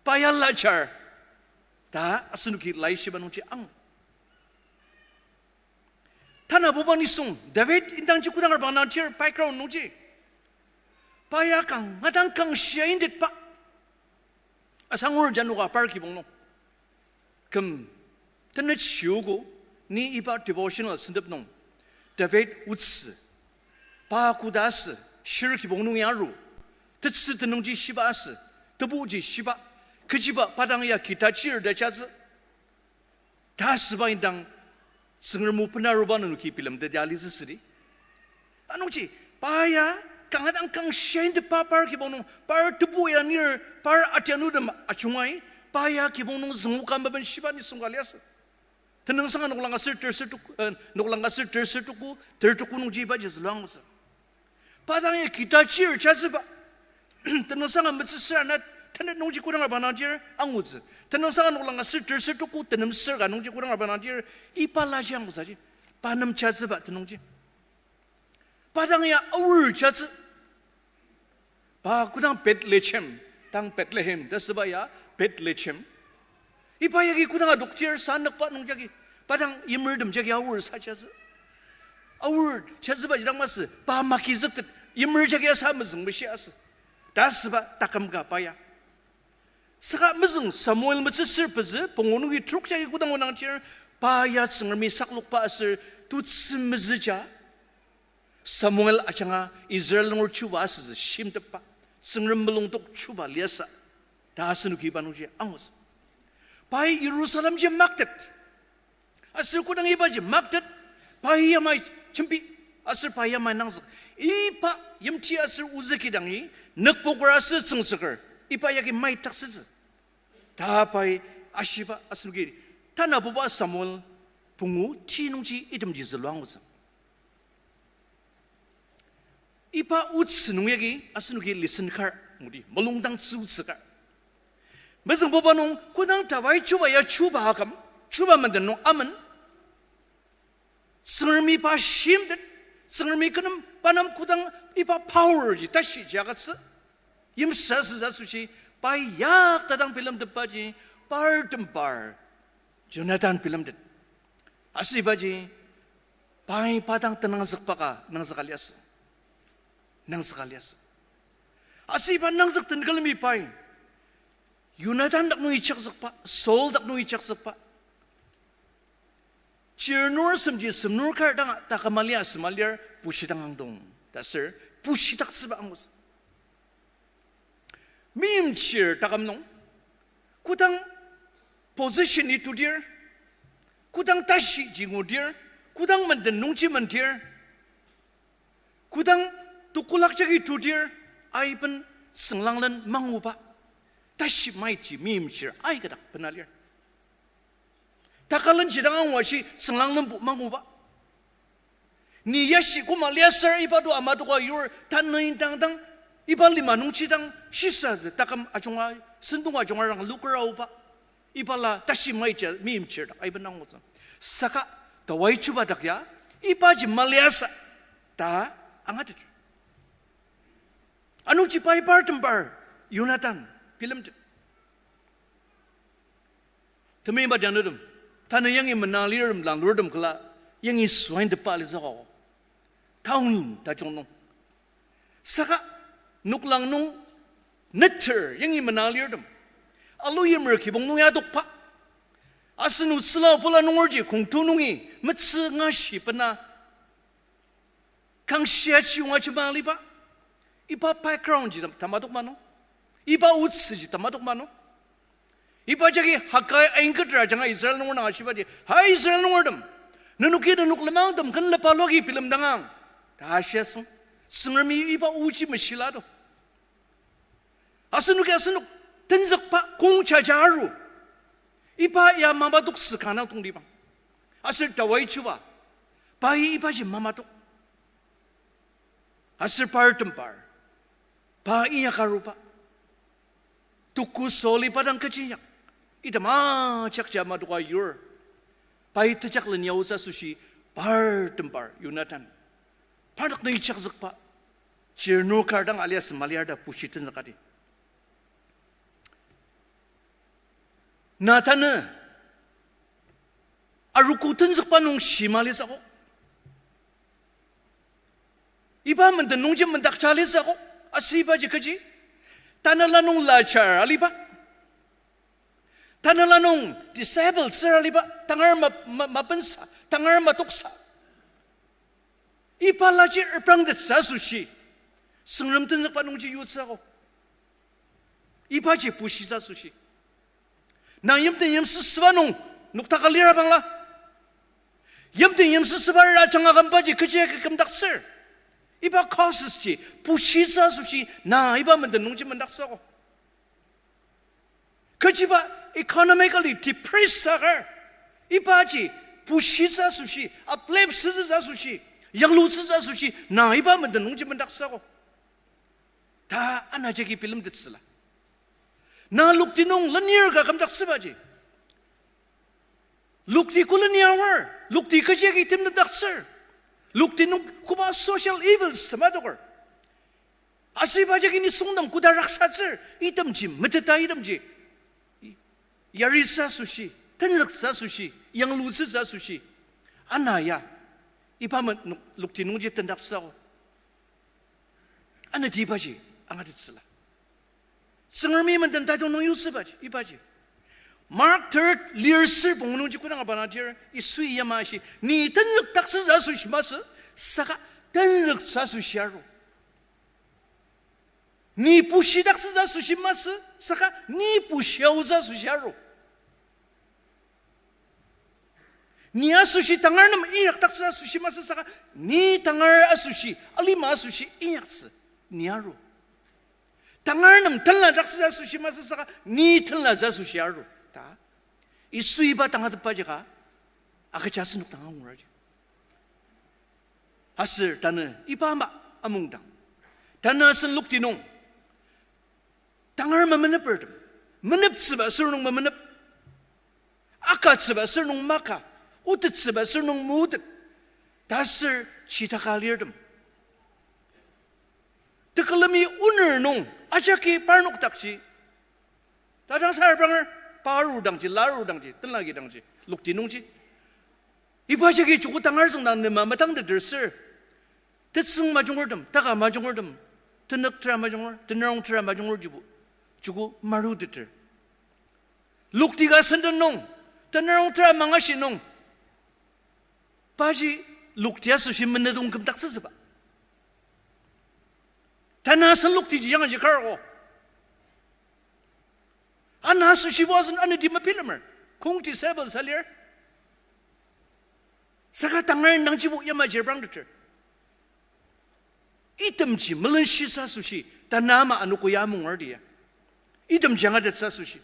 Pa ya lajar. Ta asenoki laishiba nungji angur. Tanabuba nisung, David indangji kodanger bangdangdir background nungji. Pa ya kanga dang kangshia inditba. Asangur janoka par kibong nung. Küm, tenet shiogo, ni iba devotional sentep nung. David otsü. Pa koda asü, shir kibong nungi aru. Tetsü tenüngji shiba asü, tebuji shiba, kechiba pa dang ya kita chir ta jatsü. Ta asüba indang Tsüngrem o benaruba nenoki bilemteti alitsü südi. Anungji, pa ya, kanga dang kangshia inditba par kibong nung, par tebu ya nir, par atianutem ajungai, pa ya kibong nung züngoka maben shiba nisung ka liasü. Tenüngsang noklang aser terser tuk-, eh, noklang aser terser tuku, ter tuku nungji ibaji zülua angutsü. Pa dang ya kita chir jatsüba. Tenüngsang metsüsür ana tenet nungji kodanger bangdangdir angutsü. Tenüngsang noklang aser terser tuku tenemser ka nungji kodanger bangdangdir iba laji angutsüji. Pa nem jatsüba tenungji. Pa dang ya aor jatsü. Pa kodang Bethlehem, tang Bethlehem ta süba ya Bethlehem. Iba yagi kodang adoktir sa nükba nung jagi, pa dang yimertem jagi aor sa jatsü. Aor jatsübaji dang masü, pa makizüktet, yimer jagi asa mezüng meshi asü. Ta süba taküm ka pa ya. Saka mezüng Samuel metsüsür pezü pungu nungi trok jagi kodang onangtir, Pa ya Tsüngremi saklokba aser tutsü mezüja, Samuel ajanga Israel nunger chuba asütsü shimtepba, Tsüngrem mulungdok chuba liasü ta asenoki iba nungji angutsü. Pai Jerusalemji maktet. Aser kodang ibaji maktet, pai yamai jembi, aser pai yamai nangzük. Iba yimti aser ozü kidangi, nükpoker aser tsüngtsüker, iba yagi maitaktsütsü ta pai ashiba asenoki, tanabuba Samuel pungu ti nungji itemji zülua angutsü. Iba otsü nung yagi asenoki lesson kar ngudi, mulungdang tsüotsü kar. Mezüngbuba nung kodang Dawid chuba ya chuba aküm, chuba menden nung amen, Tsüngremi pa shimtet, Tsüngremi kü nem pa nem kodang iba power ji, tashi ji agütsü, yimsüsüsa asoshi, pai yak tadang bilemtetbaji, par tembar Jonathan bilemtet. Aser ibaji, pai pa dang tenangzükba ka nangzüka liasü. Nangzüka liasü. Aser iba nangzük den külemi pai Jonathan dak nungi chakzükba, Saul dak nungi chakzükba, chirnur semji semnur kar danga taküm alia sema lir bushidang angdong ta ser bushidaktsüba angutsü. Meimchir taküm nung, kodang position-i tudir, kodang tashiji ngudir, kodang menden nungji mendir, kodang tekolak jagi tudir, aiben tsünglanglen manguba, tashi maiji meimchir aika dak bena lir. Takalenji dang angu ashi tsünglanglenbo manguba. Ni yashi koma liasür iba to ama toka yur tanü indang dang, iba lima nungji dang shisatsü taküm ajunga, sentong ajunga rang luker aoba. Iba la tashi maija meimchir dak aiben angutsü. Saka Dawid chuba dak ya, ibaji maliasa ta angatet. Anungji pai par tembar Jonathan bilemtet. Temeiba jangnutem, tanü yangi mena lirtem langlurtem küla, yangi soin tepa litsü ko. Town tajung nung. Saka noklang nung neter yangi mena lirtem, alu yimer kibong nung ya tokba, asen otsüla obula nungerji kongtu nungi metsü ngashi bena kangshia chiyonga jema aliba, iba background ji tam-, tamadok mano. Iba otsü ji tamadok mano. Iba jagi Haggai aingketer ajanga Israel nunger dang ashibaji, Hai Israel nungertem, nenoki nenok lenmangtem ken lepa loki bilemdangang ta ashiasüng. Tsüngremi iba oji meshilado. Asenoki asenok tenzükba kong jaja aru, iba ya mamadoktsü kanga tongtibang. Aser Dawid chuba, pai ibaji mamadok. Aser par tembar, pa inyaka aruba, tuku Saul-i pa dang kechi inyak, item ajakji ama toka yur, pai tejaklen yaotsü asoshi par tembar Jonathan, parnok nungi chakzükba, chirnur kar dang aliasü maliar ta bushi tenzükadi. Na tanü arogo tenzükba nung shima litsü akok. Iba menden nungji mendakja litsü akok. Aser ibaji kechi? Tanela nung lajar aliba, tanela nung disabled ser aliba, tangar ma-, ma-, mapensa, tangar matoksa, iba laji reprangtettsü asoshi, Tsüngrem tenzükba nungji yutsü akok. Ibaji bushitsü asoshi, na yimten yimsüsüba nung noktaka lira bangla, yimten yimsüsüba rajanga kümbaji kechi agi kümdaktsür, iba causes ji bushitsü asoshi na iba menden nungji mendaktsü akok. Kechiba economically depressed akar, ibaji bushitsü asoshi, uplift sütsü asoshi, yanglutsü asoshi na iba menden nungji mendaktsü akok ta ana jagi bilemtettsüla. Na lokti nung lenir ka kümdaktsübaji, lokti koleni aor, lokti kechi agi timtemdaktsür, lokti nung koba social evils temadoker, aser iba jagi nisungtem koda raksatsür, itemji meteta, itemji yaritsü asoshi, tenzüktsü asoshi, yanglutsütsü asoshi, ana ya iba ma-, nung-, lokti nungji tendaktsü akok. Anati ibaji angatettsüla. Tsüngremi menden tajung nung yutsübaji ibaji. Mark third lir ser pungu nungji kodang abanadir, Yisui yamashi, ni tenzükdaktsütsü asoshi masü, saka tenzüktsü asoshi aru. Ni pushidaktsütsü asoshi masü, saka ni pushiaotsü asoshi aru. Ni asoshi tangar nem inyakdaktsütsü asoshi masü saka, ni tangar asoshi, alima asoshi inyaktsü, ni aru. Tangar nem tenladaktsütsü asoshi masü saka, ni tenlatsü asoshi aru. Ta, Yisui iba tangatetba jaka, agüja asenok dang anguraji. Aser tanü iba ama amungdang, tanü asen lokti nung, tangar memenepertem, meneptsüba sür nung memenep, akatsüba sür nung maka, otettsüba sür nung meotet, ta aser chitaka lirtem, tekülemi oner nung ajaki parnok dakji, tajang sarabanger, pa arudangji, la arudangji, tenlaki dangji, lokti nungji, iba jagi joko tangar züngdang nema metangteter sür, tetsüng majongertem, taka majongertem, tenük tera majonger, tenarong tera majongerjibo, joko maruteter, lokti ka senden nung, tenarong tera mangashi nung, paji lokti asoshi menedong kümdaktsütsüba. Tanü asen loktiji yangaji karko, ana asoshibo asen anati mabilemer, kongti sevel salir, saka tangar indangjibo yamaji reprangteter. Itemji melenshisa asoshi, tanü ama anogo ya amungerdi ya, itemji angatettsü asoshi.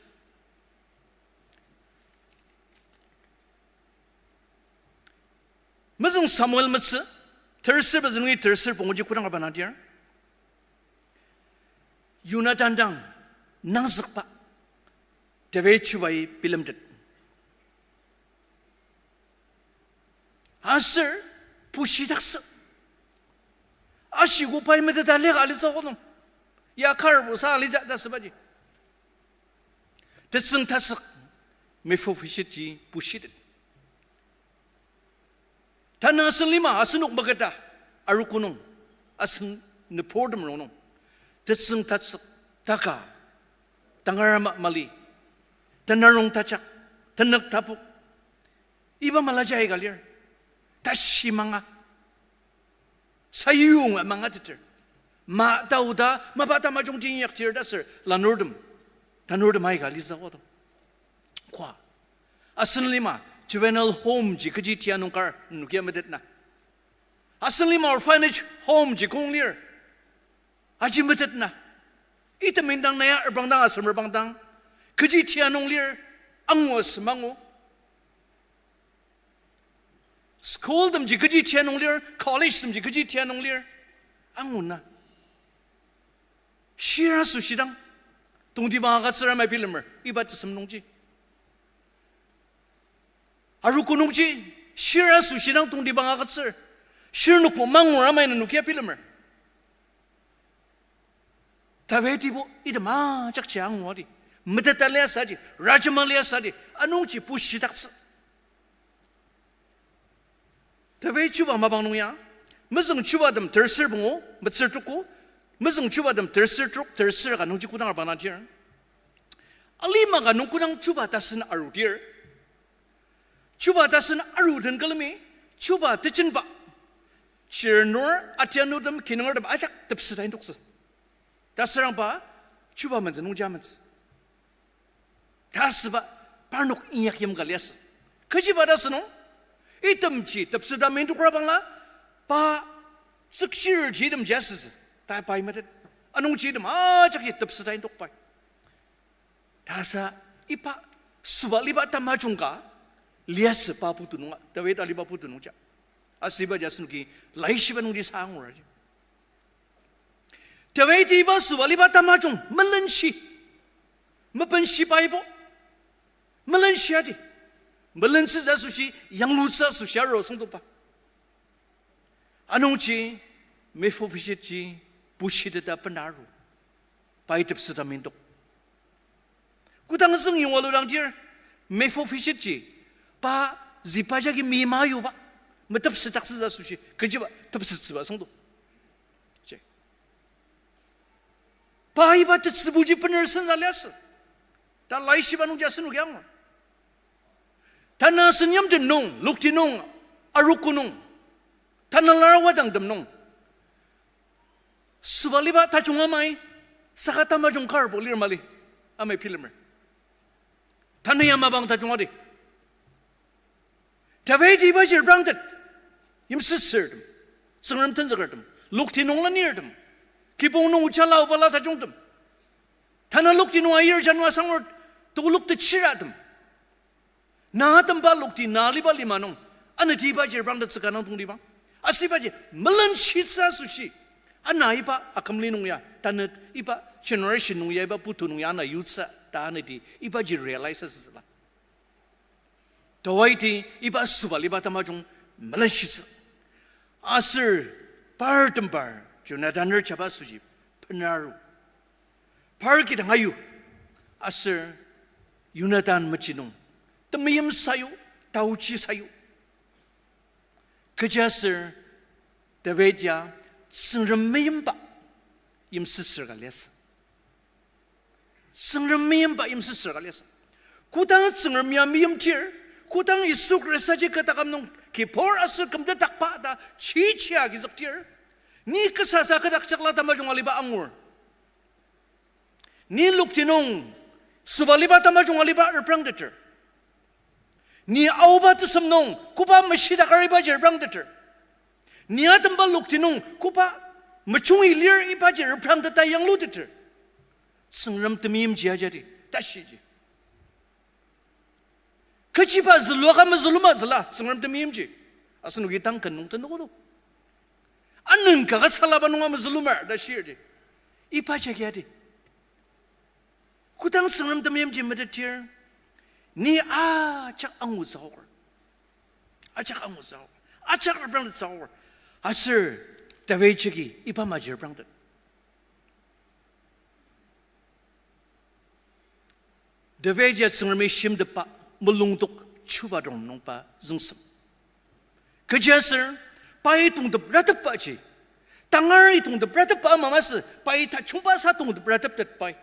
Mezüng Samuel metsü, terser pezü nungi terser punguji kodang abanadir, Yonatan dang nangzükba David chubai bilemtet. Aser pushidaktsü, ashiko pai meteta liaka alitsü kodang, ya karbo sa alitsü ta asübaji, tetsüng tatsük Mephiboshethji pushitet. Tanü asen lima asenok maketa, arogo nung, asen nüburtem rongnung, tetsüng tatsük, taka, tangar ama mali, tenarong tajak, tenük tapok, iba malaja aika lir, tashi manga, sayuyong mangateter, ma taoda mapa tamajungji inyaktir ta aser lanurtem, tanurtem aika alitsü kodang, kwa, asen lima juvenile home ji kechi tia nung kar nenokia metet na, asen lima orphanage home ji kong lir, aji metet na, item indang nai reprangdang aser reprangdang, kechi tia nung lir, angu asem angu, school temji kechi tia nung lir, college temji kechi tia nung lir, angu na, shir asoshidang tongtibang agütsür amai bilemer iba tesem nungji, arogo nungji, shir asoshidang tongtibang agütsür, shirnokbo mangur amai nenokia bilemer. Davidi bo item ajakji angu adi, meteta liasaji, rajema liasaji, anungji pushidaktsü. David chuba mapang nung ya, mezüng chubatem terser pungu, metsür tuko, mezüng chubatem terser trok, terser ka nungji kodang abanadir, alima ka nung kodang chuba tasen arudir, chuba tasen aru den külemi, chuba tejenba, chirnur, atianutem, kinungertem ajak tepseta indoktsü. Ta asürangba, chuba menden nungji amentsü. Ta asüba, parnok inyakyim ka liasü. Kechiba ta asünung, itemji tepseta mendokra bangla, pa tsükchirji itemji asütsü ta pai metet. Anungji item ajakji tepseta indokbai. Ta asa iba süba liba tamajung ka liasü pa putu nunga, David aliba putu nungja. Asübaji asenoki laishiba nungji sa anguraji, Davidi iba süba liba tamajung melenshi, mepenshiba ibo, melenshi adi, melentsütsü asoshi, yanglutsü asoshi aru süngdoba. Anungji Mephiboshethji pushiteta bena aru, pai tepseta mendok. Kodang züngyonga ludangdir, Mephiboshethji pa zipa jagi mima yuba, metepsetdaktsütsü asoshi kechiba tepsettsüba süngdo. Je, pa iba tetsübuji bener sensa liasü ta laishiba nungji asenoki angur. Tanü asen yimten nung, lokti nung, arogo nung, tanü lar wadangtem nung, süba liba tajung amai, saka tamajung karbo lir mali, amai bilemer. Tanü ya mapang tajung adi. Davidi ibaji reprangtet, yimsüsürtem, Tsüngrem tenzükertem, lokti nung lanirtem, kibong nung ojala obala tajungtem, tanü lokti nung ayir janua sangur, tekolak techiratem, na atemba lokti na aliba lima nung, anati ibaji reprangtettsü ka nang tongtibang. Aser ibaji melenshitsü asoshi, ana iba akümli nung ya, tanü iba generation nung ya, iba putu nung ya ana yutsü ta anati ibaji realize asütsüla. Davidi iba süba liba tamajung melenshitsü. Aser par tembar Jonathan-er jaba asoshi benaru. Par kidang ayu. Aser Jonathan mechi nung temeim sayu, taochi sayu. Kechiaser David ya Tsüngrem meimba yimsüsür ka liasü. Tsüngrem meimba yimsüsür ka liasü. Kodang Tsüngrem ya meimtir, kodang Yisu Khristaji kü taküm nung kibur aser kümtetdakba ta chichi agizüktir, ni kasasa kü dakjakla tamajung aliba angur. Ni lokti nung süba liba tamajung aliba reprangteter. Ni aoba tesem nung koba meshidakar ibaji reprangteter. Ni atemba lokti nung koba mejungi lir ibaji reprangteta yangluteter. Tsüngrem temeimji ajadi, tashiji. Kechiba zülua ka mezüluma züla, Tsüngrem temeimji. Asenoki tang ken nung tenokolo. Anüng kaka salaba nunga mezülumer ta shirji. Iba jagi adi. Kodang Tsüngrem temeimji metetdir, ni ajak angutsü aoker. Ajak angutsü aoker. Ajak reprangtettsü aoker. Aser David jagi iba maji reprangtet. David ya Tsüngremi shimtetba, mulungdok chuba dong nungba züngsem. Kechiaser, pai tongtep ratepbaji, tangar tongtep ratepba ama masü, pai tajungba sa tongtep rateptet pai.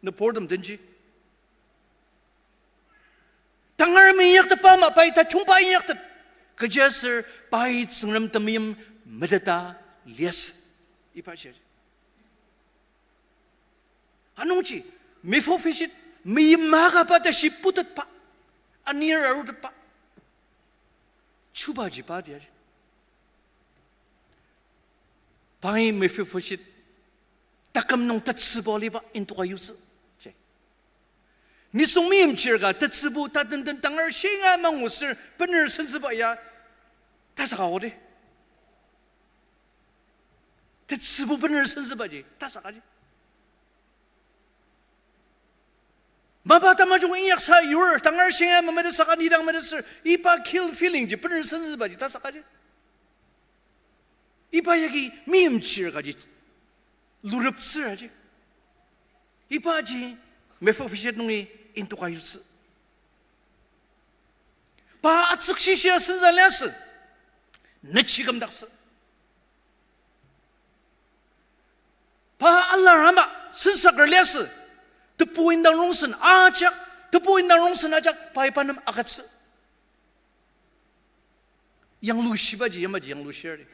Nübortem denji. Tangar mi inyaktetba ama pai tajungba inyaktet. Kechiaser pai Tsüngrem temeim meteta liasü. Ibaji. Anungji, Mephibosheth, meima kaba tashi putetba, anir arutetba, chubaji pa diaji. Pai Mephibosheth, taküm nung tetsübu aliba indoka yutsü, ji. Nisung meimchir ka tetsübu tatenten tangar shinga mangutsür bener senzüba ya tasaka odi. Tetsübu bener senzübaji tasakaji. Mapa tamajung inyaksa yur tangar shinga mametetsü saka nidang metetsür iba guilt feeling ji bener senzübaji tasakaji. Iba yagi meimchir kaji lureptsür aji. Ibaji Mephibosheth nungi indoka yutsü. Pa atsükshishia sensa liasü, nechi kümdaktsü. Pa alar ama sensaker liasü, tebu indang rongsen ajak, tebu indang rongsen ajak pai pa nem agütsü. Yanglushibaji yamaji yanglushir di.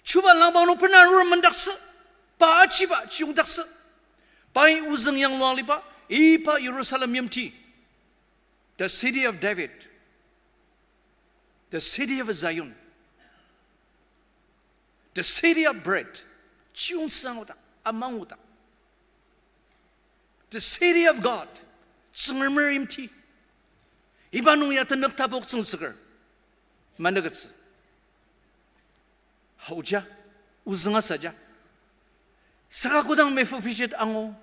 Chuba langpang nung bena arur mendaktsü, pa achiba chiyongdaktsü. Pai ozüng yanglua aliba, iba Jerusalem yimti, the city of David, the city of Zion, the city of bread, chiyongtsü angudak, amangudak, the city of God, Tsüngremer yimti. Iba nung ya tenük tapok tsüngtsüker manüketsü. Haoja, ozüng asaja. Saka kodang Mephibosheth angu,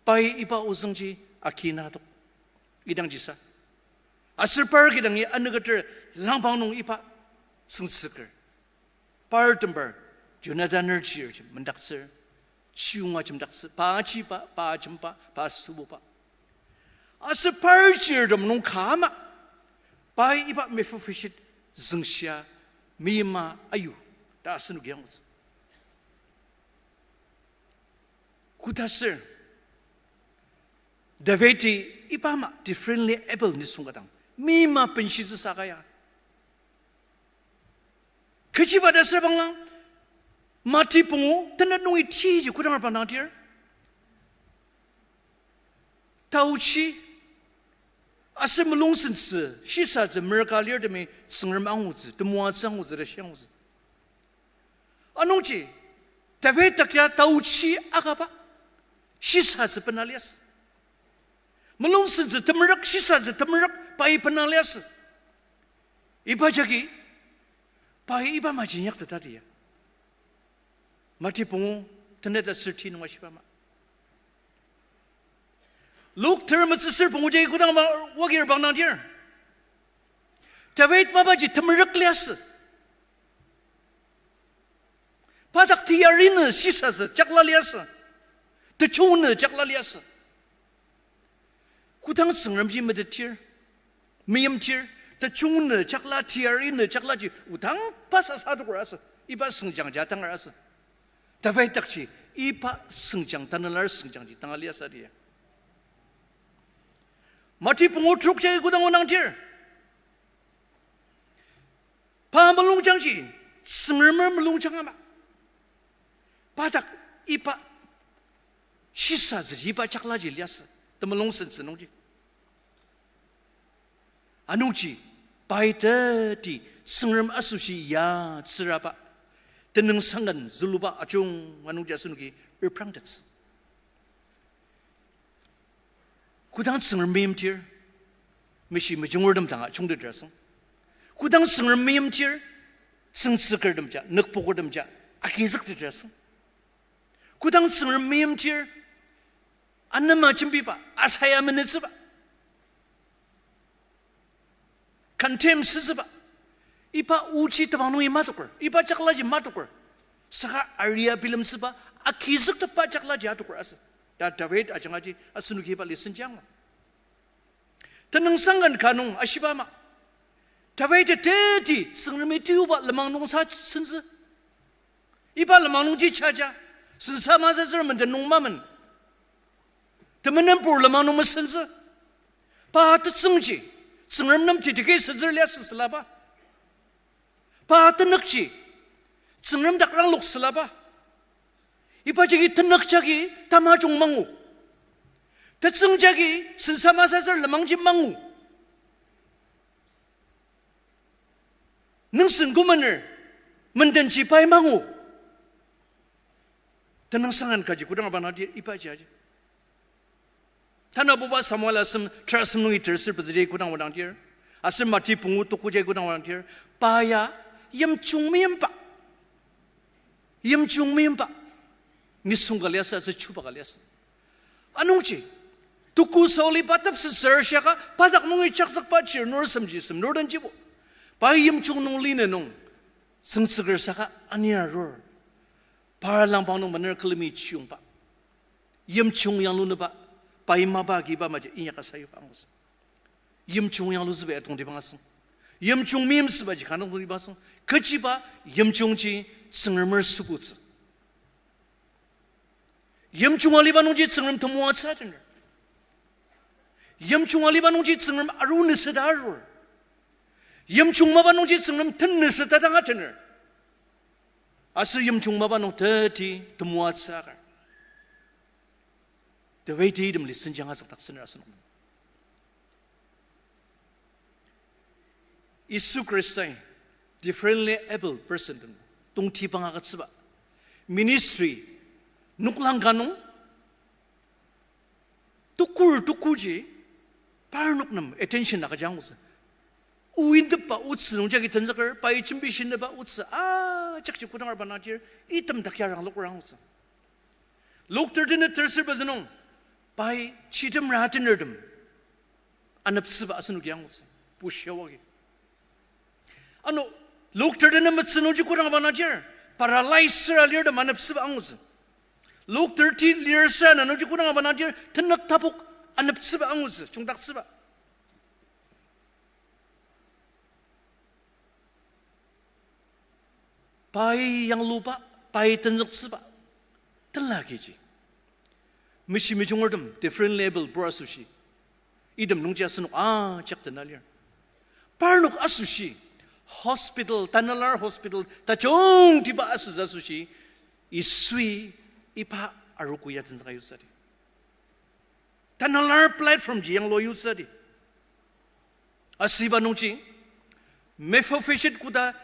pai iba ozüngji aki na adok. Idangjisa, aser par kidangi anüketer langpang nung iba tsüngtsüker. Par tembar, Jonathan nüjir ji mendaktsür, chiyonga jemdaktsü, pa achiba, pa ajemba, pa sübuba. Aser par jirtem nung ka ama, pai iba Mephibosheth züngshia meima ayu ta asenoki angutsü. Kodaser Davidi iba ama differently abled nisung ka dang, meima benshitsü saka ya. Kechiba ta sür bangla, Mati pungu tenet nungi tiji kodang arba nangdir, taochi aser mulung sentsü shisatsü merüka lirtemi Tsüngrem angutsü, temoatsü angutsü, ta shi angutsü. Anungji, David dak ya taochi akaba shisatsü bena liasü. Mulung sentsü temerük, shisatsü temerük pai bena liasü. Iba jagi, pai iba maji inyakteta dia. Mati pungu tenet aser ti nung ashiba ama, Luk ter metsüsür pungu jagi kodang ama wagi reprang nangdir, David mapaji temerük liasü. Pa dak teyari nü shisatsü jakla liasü. Techung nü jakla liasü. Kodang Tsüngremji metetdir, meimtir, techung nü jakla, teyari nü jaklaji odang pa sasa adoker asü. Iba süngjangji atanger asü. David dakji iba süngjang, tanelar süngjangji tanga liasü dia. Mati pungu trok jagi kodang onangdir, pa mulungjangji, Tsüngremer mulungjang ama, pa dak iba shisatsü iba jaklaji liasü, temulung sentsü nungji. Anungji, pai teti Tsüngrem asoshi ya tsüraba, tenüngsang ken züluba ajung anungji asenoki reprangtettsü. Kodang Tsüngrem meimtir, meshi mejungurtem danga jungteter asüng. Kodang Tsüngrem meimtir, tsüngtsükertemja, nükpokertemja agizükteter asüng. Kodang Tsüngrem meimtir, anema jembiba, asaya menütsüba, condemn sütsüba, iba ochi temang nungi matoker, iba jaklaji matoker, saka aria bilemtsüba, agizüktepba jaklaji atoker asü. Ya David ajangaji asenoki iba lesson jangma. Tenüngsang ken ka nung ashiba ama, David teti Tsüngremi tiyuba lenmang nung sa sentsü. Iba lenmang nungji jaja, sensa masazür menden nung mamen, temenenpur lenmang nung mesentsü. Pa tetsüngji, Tsüngrem nem titike senzür liasü sülaba. Pa tenükji, Tsüngrem dak ranglok sülaba. Iba jagi tenük jagi tamajung mangu. Tetsüng jagi sensa masazür lenmangji mangu. Nüngseng kümener, mendenji pai mangu. Tenüngsang ken kaji kodang aba nangdir ibaji aji. Tanabuba Samuel asem, ter asem nungi ter ser pezüdi kodang aba nangdir, aser Mati pungu tuku jagi kodang aba nangdir, pa ya yimjung meimba, yimjung meimba nisung ka liasü aser chuba ka liasü. Anungji, tuku Saul-i pa tepsetsür shiaka, pa dak nungi jakzükba chir nur semji sem nur denjibo, pai yimjung nung line nung tsüngtsüker saka ania arur, par langpang nung mener külemi chiyongba, yimjung yanglunüba, pai mapa agi iba maji inyaka sayuba angutsü. Yimjung yanglutsüba ya tongtibang asüng. Yimjung meimsübaji kanga tongtibang asüng. Kechiba yimjungji Tsüngremer sübutsü. Yimjung aliba nungji Tsüngrem temoatsü atener. Yimjung aliba nungji Tsüngrem aru nüseta arur. Yimjung mapa nungji Tsüngrem tennüseta dang atener. Aser yimjung mapa nung teti temoatsü akar. Tebei teidem lesson jang azükdaktsüner asenok. Yisu Khristai differently abled person den tongtibang agütsüba, ministry noklang ka nung tukur tukuji parnok nem attention agüja angutsü. O indepba otsü nungjagi tenzüker, pai jembi shineba otsü ajakji kodang arba nangdir, item dak ya rangloker angutsü. Luk thirteen-i tersür pezü nung, pai chitemra atenertem aneptsüba asenoki angutsü, pushia wagi. Ano, Luk thirteen-i metsü nungji kodang aba nangdir, paralyze süra lirtem aneptsüba angutsü. Luk thirteen lir süra na nungji kodang aba nangdir, tenük tapok aneptsüba angutsü, chungdaktsüba. Pai yangluba, pai tenzüktsüba, tenla kiji. Meshi mejungertem, differently abled pur asoshi. Item nungji asenok ajak tena lir. Parnok asoshi, hospital, Tanalar hospital, tajungtiba asütsü asoshi, Yisui iba arogo ya tenzüka yutsüdi. Tanalar platform ji yanglua yutsüdi. Asüba nungji, Mephibosheth koda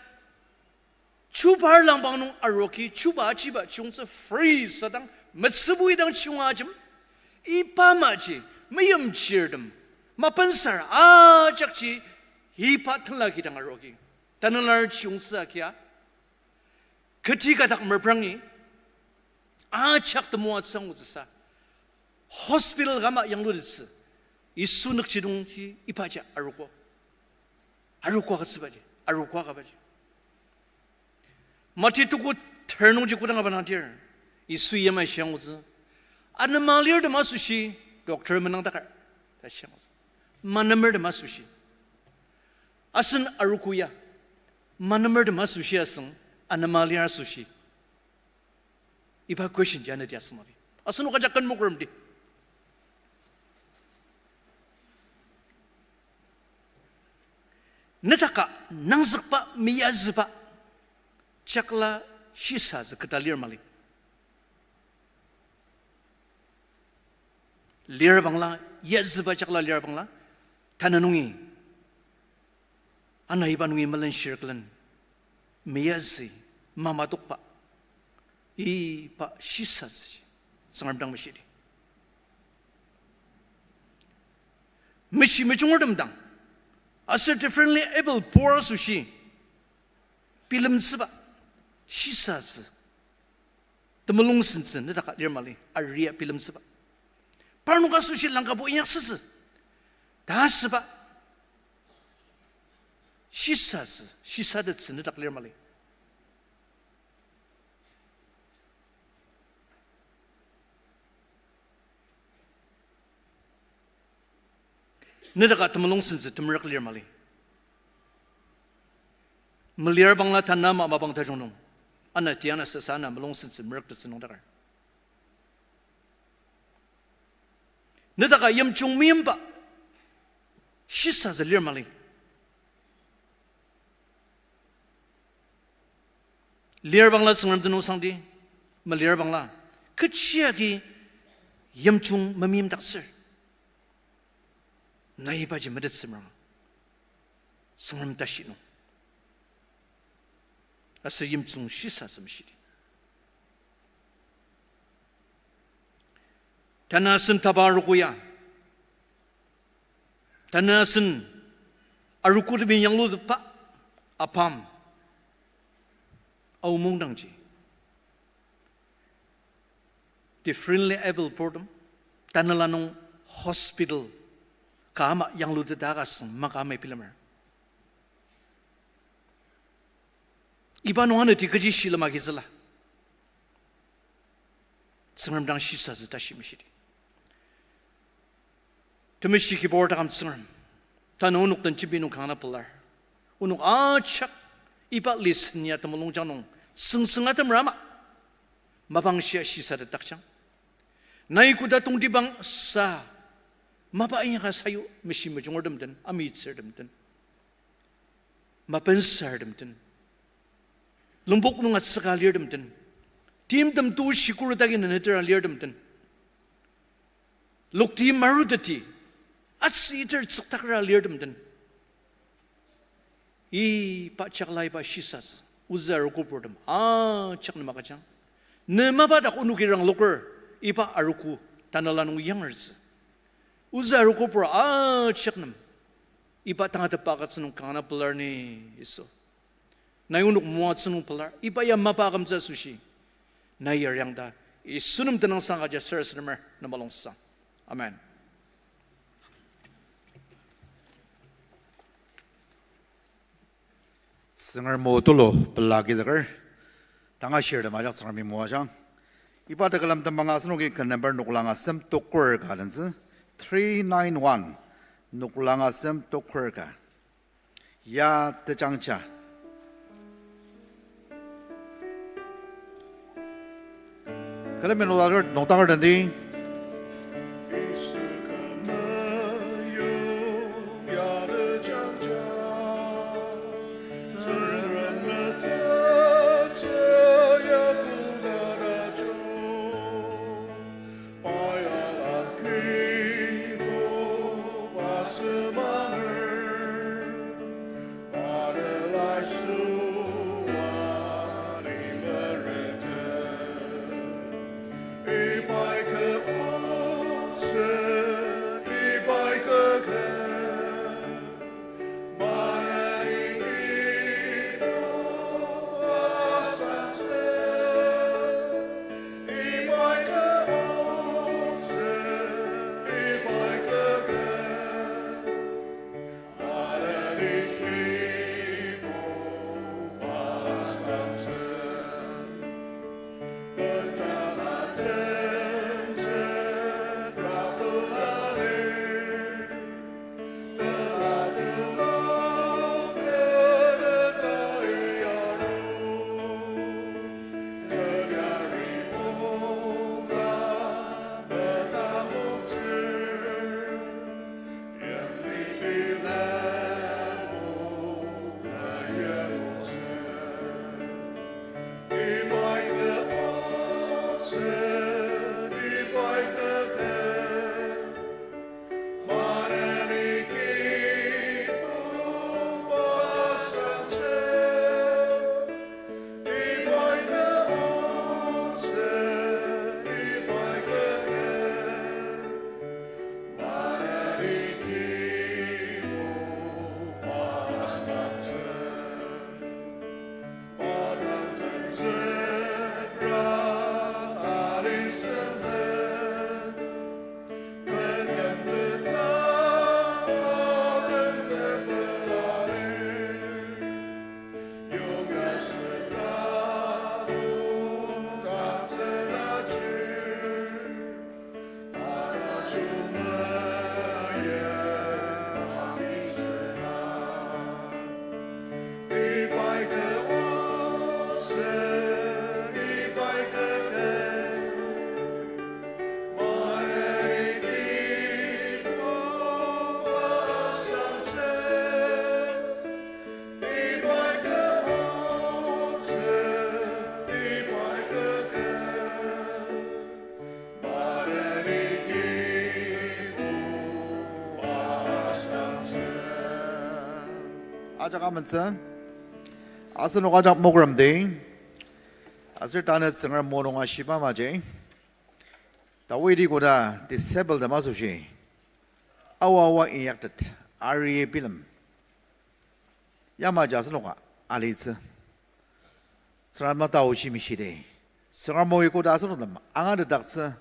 chuba langpang nung aroki, chuba achiba chiyungtsü free sadang, metsübui dang chiyunga ajem, iba maji, meimchirtem, mapensar ajakji, iba tenla kidang aroki. Tanalar chiyungtsü agia, keti kadak meprangi, ajak temoatsü angutsüsa, hospital ka ama yanglutettsü, Yisu nükjidongji ibaji arogo. Arogo agütsübaji, arogo agübaji. Mati tuku ter nungji kodang aba nangdir, Yisui yamai shiangutsü. Anema lirtem asoshi, doctor menangdakar, ta shiangutsü. Manemertem asoshi. Asen arogo ya, manemertem asoshi asüng, anema lir asoshi. Iba question ji anati asüngmali. Asenok ajak ken mokremdi. Netaka nangzükba meyazüba jakla shisatsü keta lir mali. Lir bangla, yazüba jakla lir bangla, tanü nungi, ana iba nungi melenshir külen, meyazü, mamadokba, iba shisatsü, Tsüngrem dang meshidi. Meshi mejungertem dang, aser differently abled pur asoshi, bilemtsüba, shisatsü, temulung sentsü, netaka lir mali, aria bilemtsüba. Parnok asoshi langkabo inyaksütsü, ta asüba, shisatsü, shisatettsü nedak lir mali. Netaka temulung sentsü temerük lir mali. Melir bangla tanü ama mapang tajung nung, ana tiana sasa ana mulung sentsü merüktettsü nung dakar. Netaka yimjung meimba shisatsü lir mali. Lir bangla Tsüngrem tenüngsangdi, melir bangla, kechi agi yimjung memeimdaktsür. Nai ibaji metettsü meranga, Tsüngrem tashi nung, aser yimjung shisatsü meshidi. Tanü asen taba arogo ya, tanü asen arogotemi yanglutepba apam, aomongdangji differently abled purtem, tanela nung hospital ka ama yangluteta ka asüng maka amai bilemer. Iba nung anati kechi shilem agizüla, Tsüngrem dang shisatsü tashi meshidi. Temeshi Kibur taküm Tsüngrem, tanü onok den jembi nung kanga pelar. Onok ajak iba lesson ya temulungjang nung süngsüng atemra ama, mapang shia shisatetdakjang. Nai koda tongtibang sa, mapa inyaka sayu meshi mejungertem den, amitsürtem den, mapensartem den, longpok nung atsüka lirtem den, timtem tu shikuru tagi nenetera lirtem den, lokti maruteti atsü iter tsüktakra lirtem den, iba jakla iba shisatsü ozü arogopurtem ajak nem agüjang. Ne mapa dak onoki rangloker iba arogo tanela nung yangertsü. Ozü arogopur ajak nem iba tangatetba agütsü nung kanga pelar ni, Yisu. Nai onok moatsü nung pelar, iba ya mapa akümtsü asoshi nai yariang ta, Yisu nem tenüngsang agüja sarasademer nem mulungsang. Amen. Tsüngrem o tulu pela agizüker, tanga shirtem ajak Tsüngremi moajang. Iba tekülem temanga asenoki ken number noklang asem tokur ka dentsü, three nine one, noklang asem tokur ka. Ya tejangja. Külemi nokdaker, nokdaker tendi. Ajak amentsü, asenok ajak mokrem di, aser tanü Tsüngrem o nung ashiba maji, Dawidi koda disciple tem asoshi, awa awa inyaktet, ari bilem, yamaji asenoka alitsü. Tsüngrem taoji mishidi. Tsüngrem o koda asenok nem angatetdaktsü,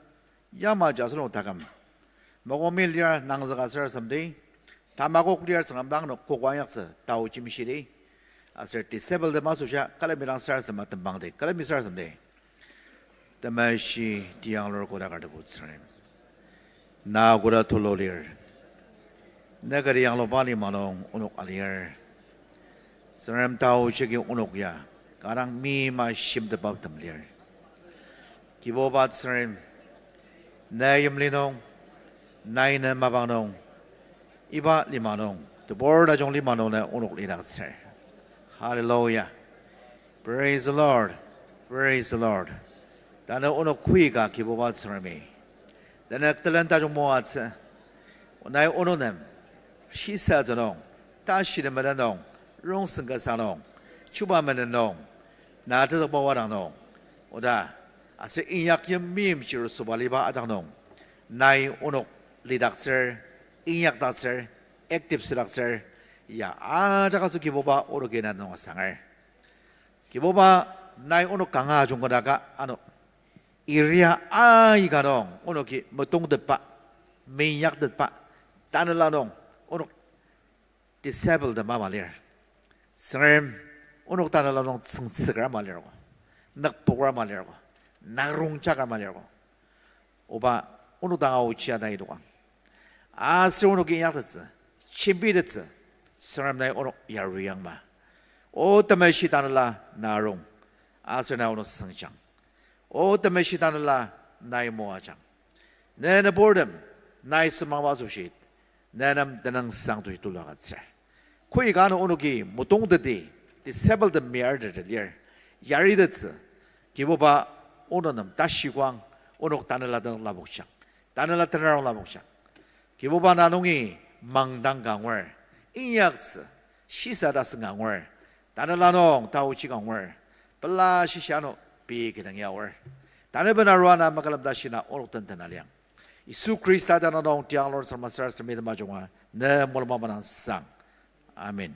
yamaji asenok taküm. Mokomi lir nangzüka sarasademdi, tamakok lir Tsüngrem dang nok kokoayaktsü taoji mishidi. Aser disciple tem asoshi külemi dang sarasadema tembangdi, külemi sarasademdi. Temeshi tiyanglur koda kar Tebu Tsüngrem, na koda tulu lir. Ne kati yangluba lima nung onok alir. Tsüngrem taoji agi onok ya, kanga dang meima shimtetbabtem lir. Kibuba Tsüngrem, ne yimli nung, nai ne mapang nung, iba lima nung, tebur tajung lima nung ne onok lidaktsür. Hallelujah. Praise the Lord. Praise the Lord. Tanü onok koika Kibuba Tsüngremi, tanü telen tajung moatsü, nai onok nem shisatsü nung, tashi nem menen nung, rongsen kasa nung, chuba menen nung, na tezükba wadang nung, oda, aser inyak yim meimchir sobaliba ajak nung, nai onok lidaktsür, inyakdaktsür, active südaktsür, ya ajak asoshi Kibuba onoki na nung asanger. Kibuba, nai onok kanga ajungketaka ano, area aika nung onoki metongtetba, meinyaktetba, tanela nung onok disciple tem ama lir. Tsüngrem, onok tanela nung tsüngtsüker ama lirgo, nükpoker ama lirgo, narongjaker ama lirgo. Oba, onok dang aochia nai idokang. Aser onoki inyaktettsü, jembitettsü, Tsüngrem nai onok yaruyangma. O Temeshi Tanela na rong, aser na onok süngjang. O Temeshi Tanela nai moajang. Ne nüburtem nai semangba asoshi, ne nem tenüngsang to tulu agütsür. Koika ano onoki metongteti, disciple tem meyarteti lir, yaritettsü, Kibuba, onok nem tashikoang, onok tanela tenük lapokjang, tanela tenarong lapokjang. Kibuba, na nungi mangdang ka angur, inyaktsü, shisa tasen ka angur, tanela nung taochi ka angur, pela shishi ano pei kidang ya aor. Tanü bena arua na makülem ta shina onok den tena liang. Yisu Khrista tenüng nung tiang Lord Sarmasar Sremi temajunga ne mulung mapang sang. Amen.